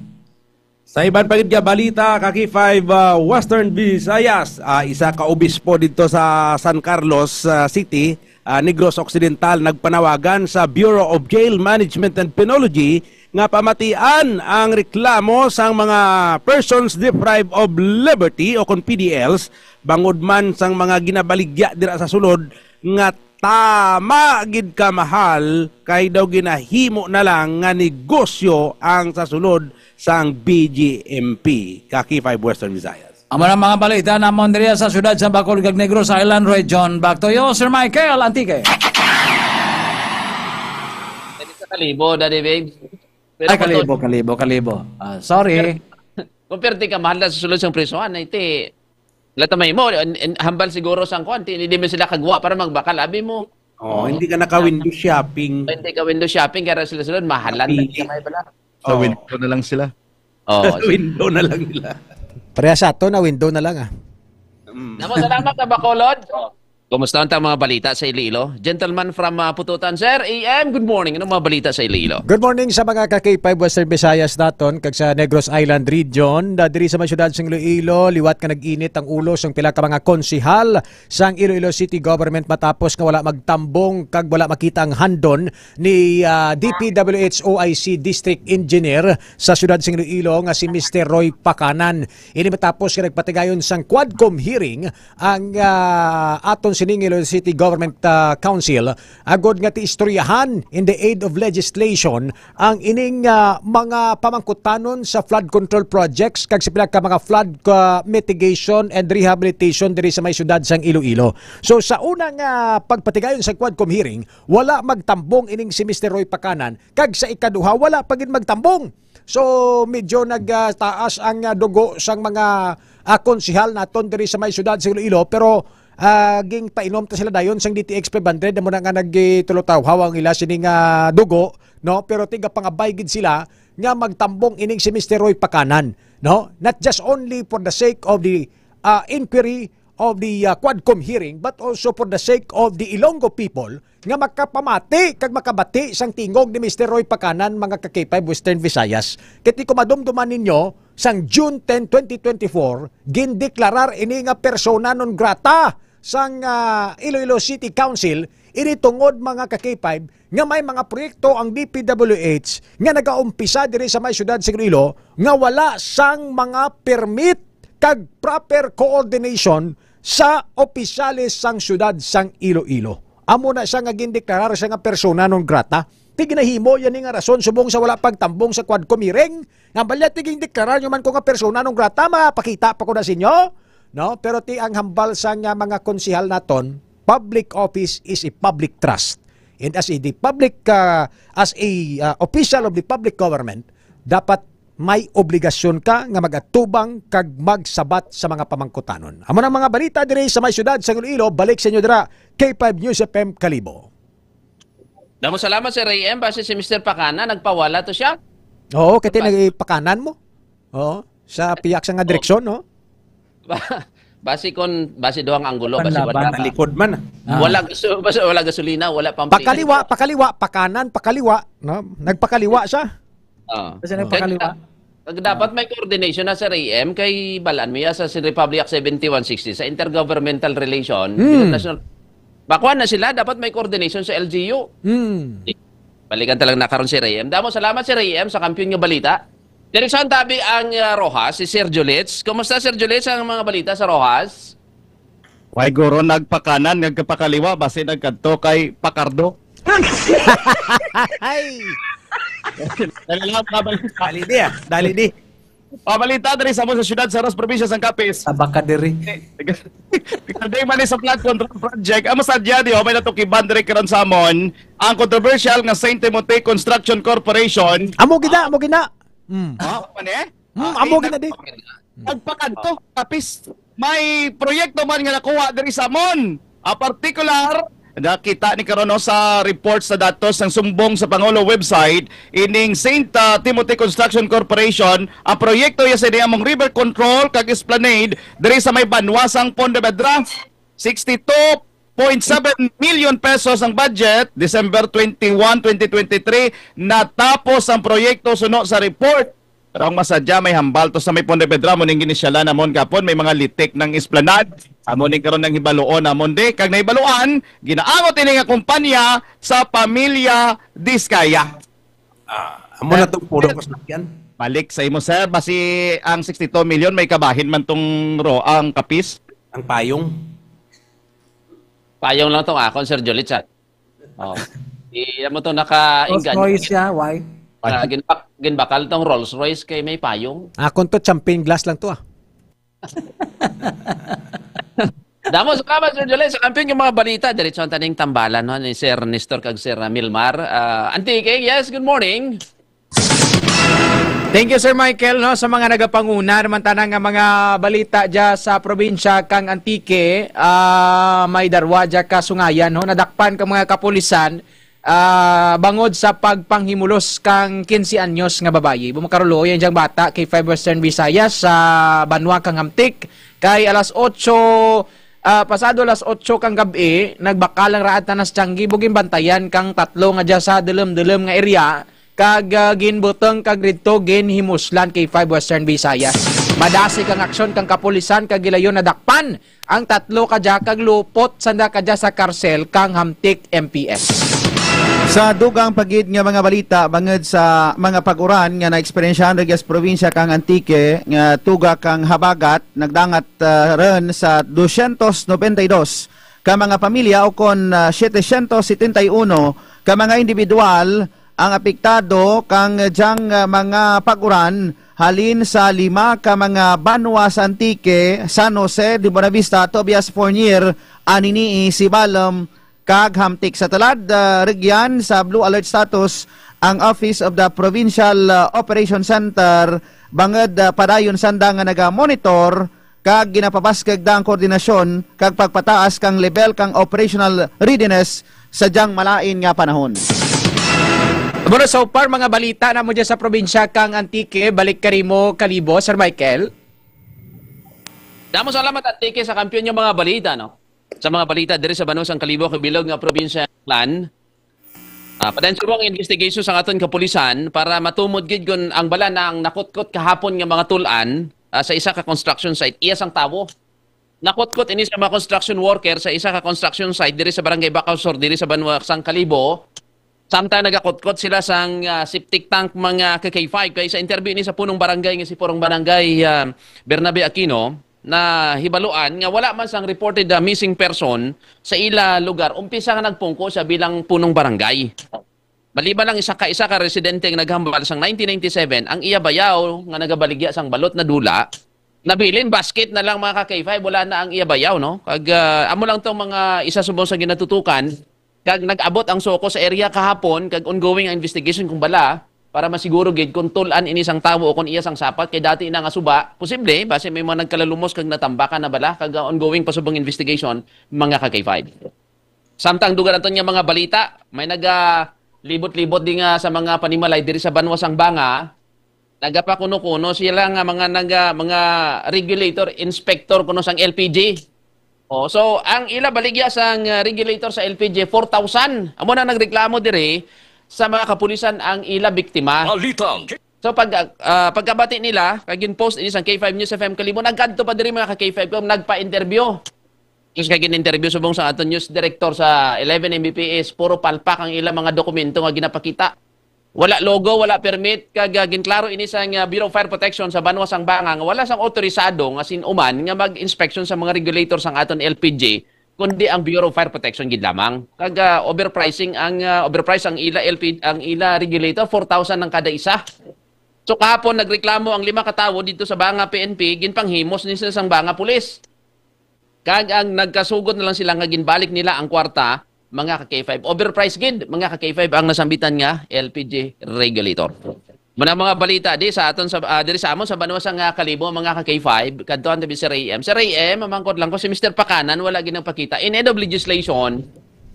Sa iban pa gid nga balita, ka-K five, ah, Western Visayas, ah, isa ka obispo didto sa San Carlos, ah, City, ah, Negros Occidental, nagpanawagan sa Bureau of Jail Management and Penology nga pamatian ang reklamo sang mga persons deprived of liberty o kon P D Ls, bangod man sang mga ginabaligya dira sa sulod nga tama gid ka mahal, kay daw ginahimo na lang nga negosyo ang sa sulod sang B J M P, ka-K five Western Visayas. Amo na mga balita namon diri sa siyudad sa Bacolod kag Negros Island Region. Back to you, Sir Michael Antique. Pwede sa kalibo, Daddy Babe. Pero Ay, kung kalibo, kalibo, kalibo. Ah, sorry. Kung perti ka mahal na sa sulod sang prisuhan, ay ti, lata may mo, in, in, hambal siguro sang kuwan, ti, hindi man sila kagwa para magbakal, abi mo. Oh, Oh. hindi ka naka-window shopping. Hindi ka window shopping, kaya sila sulod, mahalan na Napili. Sila may bala. Sa Oh. window na lang sila. Oh, Sa window na lang nila. Pareha sa ato na window na lang, ah. Mm. Namo, salamat, ka Bacolod. Kumusta ang mga balita sa Iloilo? Gentleman from, ah, Pututan. Sir A M, good morning. Anong mga balita sa Iloilo? Good morning sa mga ka-K five Western Visayas naton kag sa Negros Island Region. Da diri sa may siyudad sang Iloilo, liwat nga nag-init ang ulo sang pila ka mga konsihal sang Iloilo City Government matapos nga wala magtambong kag wala makita ang handon ni, ah, D P W H O I C District Engineer sa siyudad sang Iloilo nga si Mister Roy Pacanan. Ini matapos nga nagpatigayon sang Quadcom hearing ang, ah, aton sining Iloilo City Government, ah, Council agod nga tiistoryahan in the aid of legislation ang ining, ah, mga pamangkutanon sa flood control projects kag sa pila ka mga flood, ah, mitigation and rehabilitation diri sa may siyudad sang Iloilo. So, sa unang, ah, pagpatigayon sa Quadcom hearing, wala magtambong ining si Mister Roy Pacanan, kag sa ikaduha, wala pa gid magtambong. So, medyo nagtaas ang, ah, dugo sang mga, ah, konsihal naton diri sa may siyudad sa Iloilo, pero, ah, gingpainom ta sila dayon sang D T X five hundred, amo na nga nagtulotawhaw ang ila sining, ah, dugo, no? Pero tigapangabay gid sila nga magtambong ining si Mister Roy Pacanan, no? Not just only for the sake of the, ah, inquiry of the, uh, Quadcom hearing, but also for the sake of the Ilonggo people, nga makapamati kag makabati sang tingog ni Mister Roy Pacanan, mga ka-K five Western Visayas. Kay ti kumadumduman ninyo, sang June ten, twenty twenty-four, gindeklarar ini nga persona non grata sang, ah, Iloilo City Council, ini tungod, mga ka-K five, nga may mga proyekto ang D P W H nga nagaumpisa diri sa may siyudad sa Iloilo nga wala sang mga permit kag proper coordination sa opisyales sang siyudad sang Iloilo. Amo na siya nga gindeklarar siya nga persona non grata. Ti ginahimo yan nga rason subong sa wala pagtambong sa Quadcom hearing. Nga balya ti gindeklarar nyo man ko nga persona non grata, mapakita pa ko na sa inyo. No? Pero ti ang hambal sa nga mga konsihal naton, public office is a public trust. And as a, the public, uh, as a, uh, official of the public government, dapat may obligasyon ka nga magatubang kag magsabat sa mga pamangkutanon. Amo nang mga balita diri sa may siyudad sa Iloilo. Balik sa inyo dira, K five News F M Kalibo. Damo salamat, Sir A M. Basi si Mister Pakana, nagpawala to siya. Oo, kati Bas- nagpakanan mo. Oo, sa piyak sa nga direksyon, no? Ba- basi kon, basi duhang anggulo, basi Panlaban. Wala, Talikod man. Ah. Wala gaso-, basi wala gasolina, wala pang Pakaliwa, pakaliwa, pakanan, pakaliwa, no? Nagpakaliwa siya. Oo. Kasi nagpakaliwa. Kag dapat may coordination na sa R A M kay balaan mo ya sa sin Republic Act seventy-one sixty sa intergovernmental relation, Hmm. international. Bakuan na sila, dapat may coordination sa L G U. Hmm. Balikan talaga na karon si R A M. Damo salamat si R A M sa kampiyon nga balita. Diri sa tabi ang, ah, Roxas, si Sir Julits. Kumusta, Sir Julits, ang mga balita sa Roxas? Way guro nagpakanan, nagpakaliwa, basi nagkadto kay Pakardo. Ay! Dali lang, mga balita. Dali di, ah. Dali di. Mga balita diri sa amo sa siyudad sa Roxas, probinsya sang Capiz. Tabaka diri. Regarding man ni sa flood control project, amo sa dya, di, may natukiban diri karon sa amon ang controversial nga Saint Timothy Construction Corporation. Amo gina, amo gina. Mm. Ah, ano eh? Mm, Ah, amo eh, gina di. Nagpakadto, Capiz. May proyekto man nga nakuha diri sa amon. Ah, partikular, nakita ni karon, no, sa report sa datos sang sumbong sa Pangulo website, ining Saint, ah, Timothy Construction Corporation, ang proyekto ya sa among river control kag esplanade diri sa may banwa sang Pontevedra. Sixty-two point seven million pesos ang budget, December twenty-one, twenty twenty-three, natapos ang proyekto suno sa report. Pero ang masadya, may hambal to sa may Pontevedra, mo ning ginisyalan namon kapon, may mga litik ng esplanade. Amo ning karon nang hibaluon namon di, kag nahibaluan, ginaangot ini nga kumpanya sa pamilya Diskaya. Ah, amo na tong puro kasalakyan. Balik sa imo, sir. Basi ang sixty-two million, may kabahin man tong ro-, ang Capiz. Ang payong. Payong lang tong akon, Sir Jolly Chat. Oh. Di mo to Rolls naka-inganyo. Royce siya, why? Ah, ginbak-, ginbakal tong Rolls Royce kay may payong. Akon to, champagne glass lang to, ah. Damo salamat, Sir Jolly. Sa kampiyon nga mga balita, diretso ang taning tambalan, no, ni Sir Nestor kag Sir Milmar. Ah, Antique, yes, good morning. Thank you, Sir Michael, no, sa mga nagapanguna naman tanan nga mga balita dya sa probinsya kang Antique. Ah, may darwa dya ka sungayan, no, nadakpan ka mga kapulisan, ah, bangod sa pagpanghimulos kang quince anyos nga babayi. Bumakarulo yan dyang bata kay five Western Visayas sa banwa kang Hamtic. Kay alas otso, ah, pasado alas otso kang gab-i, nagbakal ang raad tanan sa Tianggi, ginbantayan kang tatlo nga dya sa delem-delem nga area, kag, ah, ginbuteng kag didto ginhimuslan kay five Western Visayas. Madasig ang aksyon kang kapulisan kag gilayon nadakpan ang tatlo ka dya kag lupot sanda ka dya sa karsel kang Hamtic M P S. Sa dugang pa gid nga mga balita bangod sa mga pag-uran nga naeksperyensyahan rugya sa probinsya kang Antique nga tuga kang habagat, nagdangat, ah, ron sa dosyentos nobenta y dos ka mga pamilya, o kon, ah, setecientos setenta y uno ka mga individual ang apektado kang dyang, ah, mga pag-uran halin sa lima ka mga banwa sa Antique, San Jose de Buenavista, Tobias Fornier, Anini-y, Sibalom, kag Hamtic. Sa tulad, ah, rugyan sa blue alert status ang Office of the Provincial, ah, Operation Center bangod, ah, padayon sanda nga naga-monitor kag ginapabaskeg da ang koordinasyon kag pagpataas kang level kang operational readiness sa dyang malain nga panahon. Bueno, so far, mga balita namo dyan sa probinsya kang Antique. Balik ka rimo, Kalibo, Sir Michael. Damo salamat, Antique, sa kampiyon nga mga balita, no? Sa mga balita diri sa banwa sang Kalibo kag bilog nga probinsya, Aklan. Ah, padayon subong ang investigation sa aton kapulisan para matumod gid kung ang bala na ang nakutkot kahapon nga mga tul-an, ah, sa isa ka construction site, iya sang tawo. Nakutkot ini sa mga construction worker sa isa ka construction site diri sa Barangay Bacaw Sur, diri sa banwa sang Kalibo. Samtang nagakutkot sila sang, ah, septic tank, mga ka K five. Kay sa interview ni sa punong barangay nga si Purong Barangay, ah, Bernabe Aquino, na hibaluan nga wala man sang reported, ah, missing person sa ila lugar, umpisa nga nagpungko siya bilang punong barangay. Maliban lang isa ka, isa ka residente nga naghambal sang nineteen ninety-seven, ang iya bayaw nga nagabaligya sang balot na dula, nabilin basket na lang, mga ka K five, wala na ang iya bayaw, no? Kag, ah, amo lang tong mga isa subong sa ginatutukan, kag nag-abot ang SOCO sa area kahapon, kag ongoing ang investigation kung bala, para masiguro gid kung tul-an ini sang tawo o kung iya sang sapat, kay dati na nga suba, posible, basi may mga nagkalalumos kag natambakan na bala, kag, ah, ongoing pa subong investigation, mga ka K five. Samtang dugan naton nga mga balita, may naga libot-libot di nga sa mga panimalay diri sa banwa sang Banga, nagapakuno-kuno sila nga mga naga, mga regulator, inspector kuno sang L P G. Oh, so ang ila baligya sang, uh, regulator sa L P G, four thousand. Amo na nagreklamo diri sa mga kapulisan ang ila biktima. Balitang So pag, ah, pagkabati nila, kag gin-post ini sang K five News F M Kalibo, nagkadto pa diri, mga ka K five, kag nagpa-interview. Tapos kay gin-interview subong sa aton news director sa eleven M B P S, puro palpak ang ilang mga dokumento nga ginapakita. Wala logo, wala permit, kag, ah, ginklaro ini sang, ah, Bureau of Fire Protection sa banwa sang Banga nga wala sang otorisado nga sin-uman nga mag-inspection sa mga regulator sang aton L P G, kundi ang Bureau of Fire Protection gid lamang. Kag, ah, overpricing ang, ah, overprice ang ila L P, ang ila regulator, four thousand ang kada isa. So kahapon nagreklamo ang lima ka tawo dito sa Banga P N P, ginpanghimos ni sila sang Banga Police. Kag ang nagkasugot na lang sila nga ginbalik nila ang kwarta, mga ka K five. Overpriced gid, mga ka K five, ang nasambitan nga L P G regulator. Muna mga balita di sa aton sa, ah, diri sa amon sa banwa sang, ah, Kalibo, mga ka K five, kadto ang tabi Sir A M. Sir A M, mamangkot lang ko, si Mister Pakanan wala ginapakita. In aid of legislation,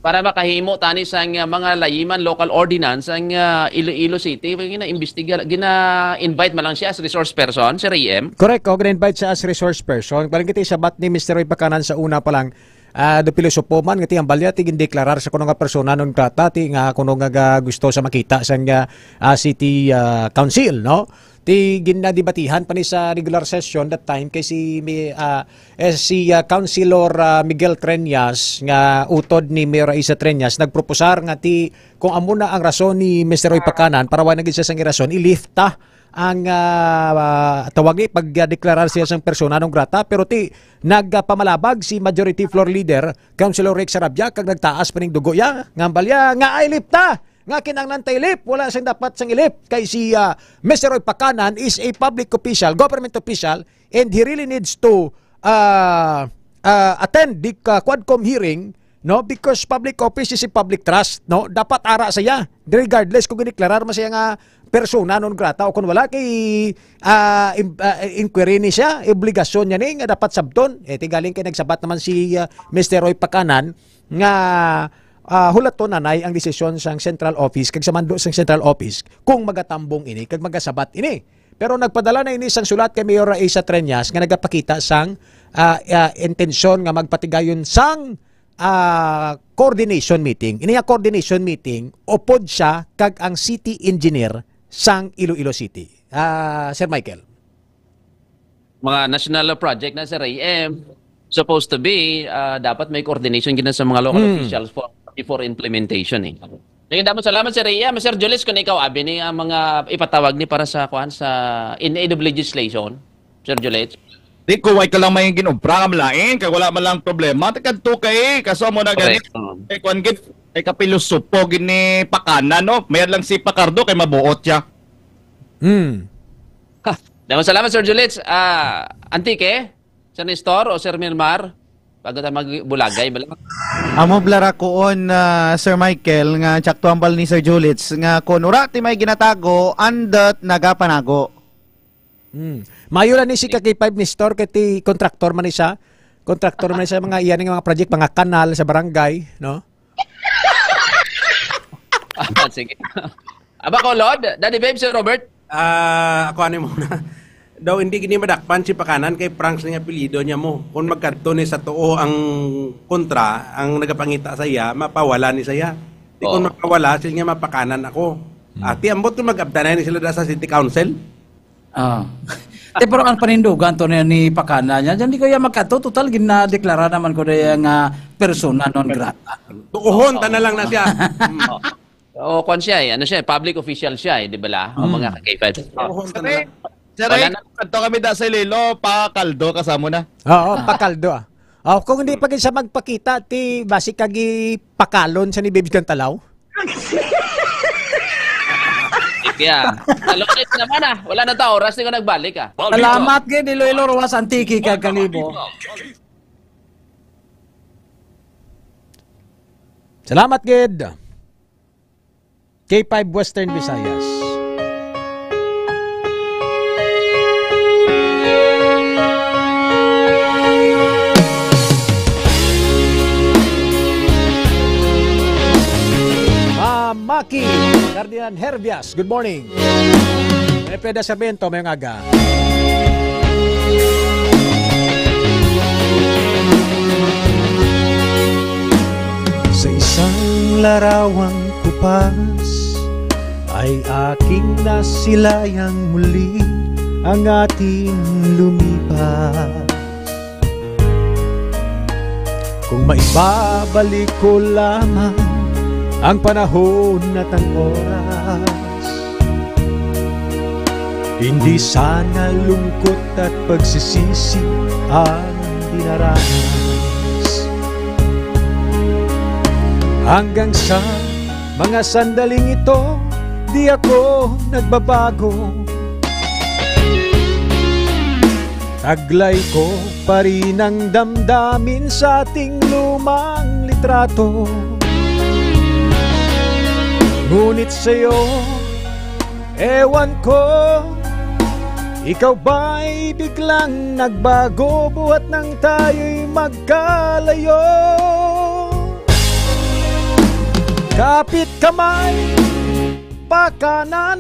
para makahimo tani sang, ah, mga layiman local ordinance ang, ah, Iloilo City. Gina-imbestiga, gina-invite man lang siya as resource person, Sir A M. Correct, oh, gina-invite siya as resource person. Parang kita sabat ni Mister Roy Pakanan sa una pa lang, ah, do pilosopo man nga ti ang balya ti gindeklarar sa kuno nga persona non grata ti nga kuno nga ga-, gusto sa makita sang, ah, ah, city, ah, council, no? Ti ginadebatihan pa ni sa regular session that time kay si mi-, ah, eh, si, ah, Councilor, ah, Miguel Treñas nga utod ni Mayor Aisa Treñas nagpropusar nga ti kung amo na ang rason ni Mister Roy Pakanan para wala na gid siya sang rason, i-lift ta ang, ah, ah, tawag ni pagdeklarar siya sang persona non grata, pero ti nagpamalabag si Majority Floor Leader Councilor Rick Sarabia kag nagtaas pa ning dugo ya nga balya nga ay lifta nga kinahanglan ta i-lift, wala sing dapat sang i-lift kay si, ah, Mister Roy Pakanan is a public official, government official, and he really needs to, ah, ah, attend the, ah, Quadcom hearing, no, because public office is a public trust, no, dapat ara siya regardless kung giniklarar man siya nga persona non grata o kung wala kay, ah, im-, ah, inquiry ni siya, obligasyon niya ni nga dapat sabton. Eh, ti galing kay nagsabat naman si, ah, Mister Roy Pakanan nga, ah, hulaton nanay ang desisyon sang central office kag sa mando sang central office kung magatambong ini kag magasabat ini. Pero nagpadala na ini sang sulat kay Mayor Raisa Treñas nga nagapakita sang, ah, ah, intensyon nga magpatigayon sang, ah, coordination meeting. Ini nga coordination meeting, upod siya kag ang city engineer sang Iloilo City. Ah, Sir Michael. Mga national project na, Sir A M, supposed to be, ah, dapat may coordination gina sa mga local Hmm. officials for, before implementation, eh. Sige, damo salamat, Sir A M. Sir Julius, kung ikaw, abi ni ang mga ipatawag ni para sa, kuan, sa in aid of legislation, Sir Julius? Di ko, way ka lang may ginobra nga malain, kay wala man lang problema. Takadto kay, kaso mo na gani. Correct. Oo. Kay kuan gid, kay kapilosopo gid ni Pakanan, no? Mayad lang si Pacardo kay mabuot siya. Hmm. Ha, damo salamat, Sir Julius. Ah, Antique, Sir Nestor o Sir Milmar, bago tayo magbulagay, bala. Amo bala ra kuon, ah, Sir Michael, nga tsakto ang bal ni Sir Julits, nga kun ura ti may ginatago, andut nagapanago. Hmm. Mayo lang ni si ka K five Nestor, kay ti kontraktor man ni siya. Kontraktor man ni siya, mga iyan nga mga project, mga kanal sa barangay, no? Ah, sige. Aba ko, Lord, Daddy Babe, Sir Robert. Ah, ako ano muna. Daw hindi gini madakpan si Pakanan kay Franks ning apelyido niya mo. Kung magkadto ni sa tuo ang kontra, ang nagapangita sa iya, mapawala ni sa iya. Di kung Oo. mapawala, sila nga mapakanan ako. Hmm. Ati, ambot kung mag-abdanay ni sila da sa city council. Ah. Te, pero ang panindugan to ni, ni Pakana niya, diyan di ko iya magkadto. Total, ginadeklara naman ko na iya nga persona non grata. Tuuhon, ta na lang na siya. Hmm. O, kwan siya eh. Ano siya eh? Public official siya eh, di ba la? O, Mm. mga ka-K five. Sir, Wala eh, na. Sir, Wala eh, na. Kadto kami da sa Iloilo, pakaldo ka sa mo na. Oo, Ah. pakaldo, ah. O, kung hindi pa gid siya magpakita, ti basi kagi pakalon sa ni Bibs Gantalaw. Sige, ah. Kalunit naman, ah. Wala na ta oras, di ko nagbalik, ah. Salamat gid, Iloilo, Roxas, Antique, kag Kalibo. Salamat gid. K five Western Visayas. Ah, Maki Ferdinand Herbias, good morning. Elfreda Sarmiento, mayong aga. Sa isang larawang kupas ay aking nasilayang muli ang ating lumipas. Kung maibabalik ko lamang ang panahon at ang oras, hindi sana lungkot at pagsisisi ang dinaranas. Hanggang sa mga sandaling ito, di ako nagbabago. Taglay ko pa rin ang damdamin sa ating lumang litrato. Ngunit sa'yo, ewan ko, ikaw ba'y biglang nagbago buhat nang tayo'y magkalayo? Kapit kamay, Pakanan.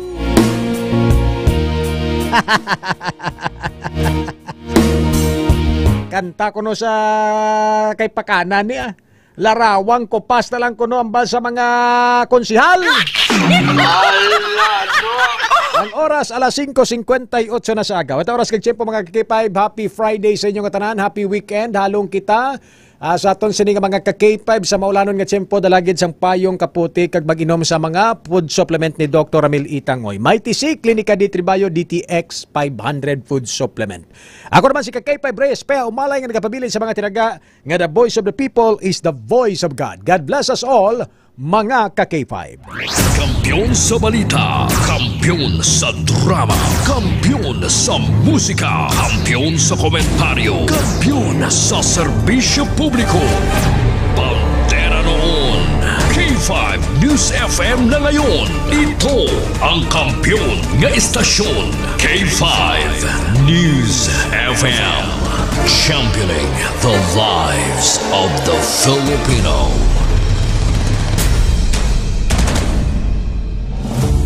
Kanta kuno sa kay Pakanan niya. Larawang kupas na lang kuno ang ba sa mga konsihal. Ala, no? Ang oras, alas singko singkwenta y otso na sa agaw. At oras kag tiyempo, mga K five, happy Friday sa inyo nga tanan. Happy weekend. Halong kita. Ah, sa aton sini nga mga ka-K five sa maulanon nga tiyempo, dala gid sang payong kaputi kag mag-inom sa mga food supplement ni Doktor Ramil Itangoy. Mighty C, Klinika D Tribayo, D T X five hundred Food Supplement. Ako naman si ka-K five Reyes Pea Umalay nga nagapabilin sa mga tinaga nga the voice of the people is the voice of God. God bless us all, mga ka-K five. Kampiyon sa balita, kampiyon sa drama, kampiyon sa musika, kampiyon sa komentaryo, kampiyon sa serbisyo publiko. Bandera noon, K five News F M na ngayon. Ito ang kampiyon nga istasyon, K five News F M. Championing the lives of the Filipino.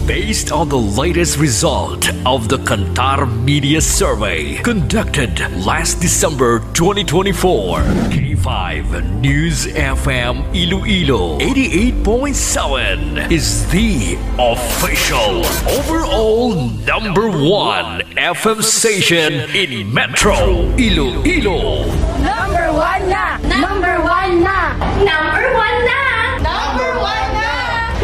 Based on the latest result of the Kantar Media Survey conducted last December twenty twenty-four, K five News F M Iloilo eighty-eight point seven is the official overall number one F M station in Metro Iloilo. Number one na! Number one na! Number one na! Number one na!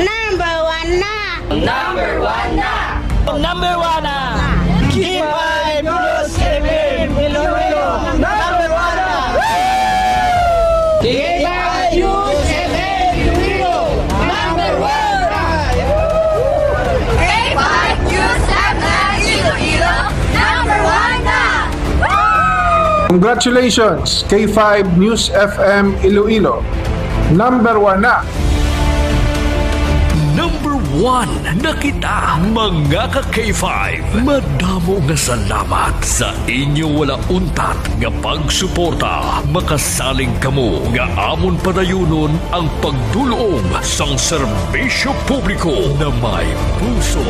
Number one na! Number one na! Number one na! K five News F M Iloilo! Number one na! K five News F M Iloilo! Number one na! K five News F M Iloilo, number one na! Congratulations, K five News F M Iloilo. Number one na. Number one na kita, mga ka-K five. Madamo nga salamat sa inyo wala untat nga pagsuporta. Makasalig kamo nga amon padayunon ang pagdulom sang serbisyo publiko na may puso.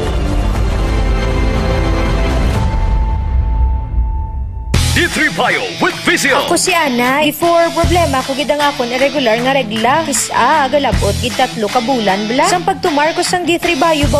D three Bio with Visio. Ako si Ana. Before, problema ko gid ang akon irregular nga regla. Kis-a, galabot gid tatlo ka bulan bala. Sang pagtumar ko sang D three Bio, baw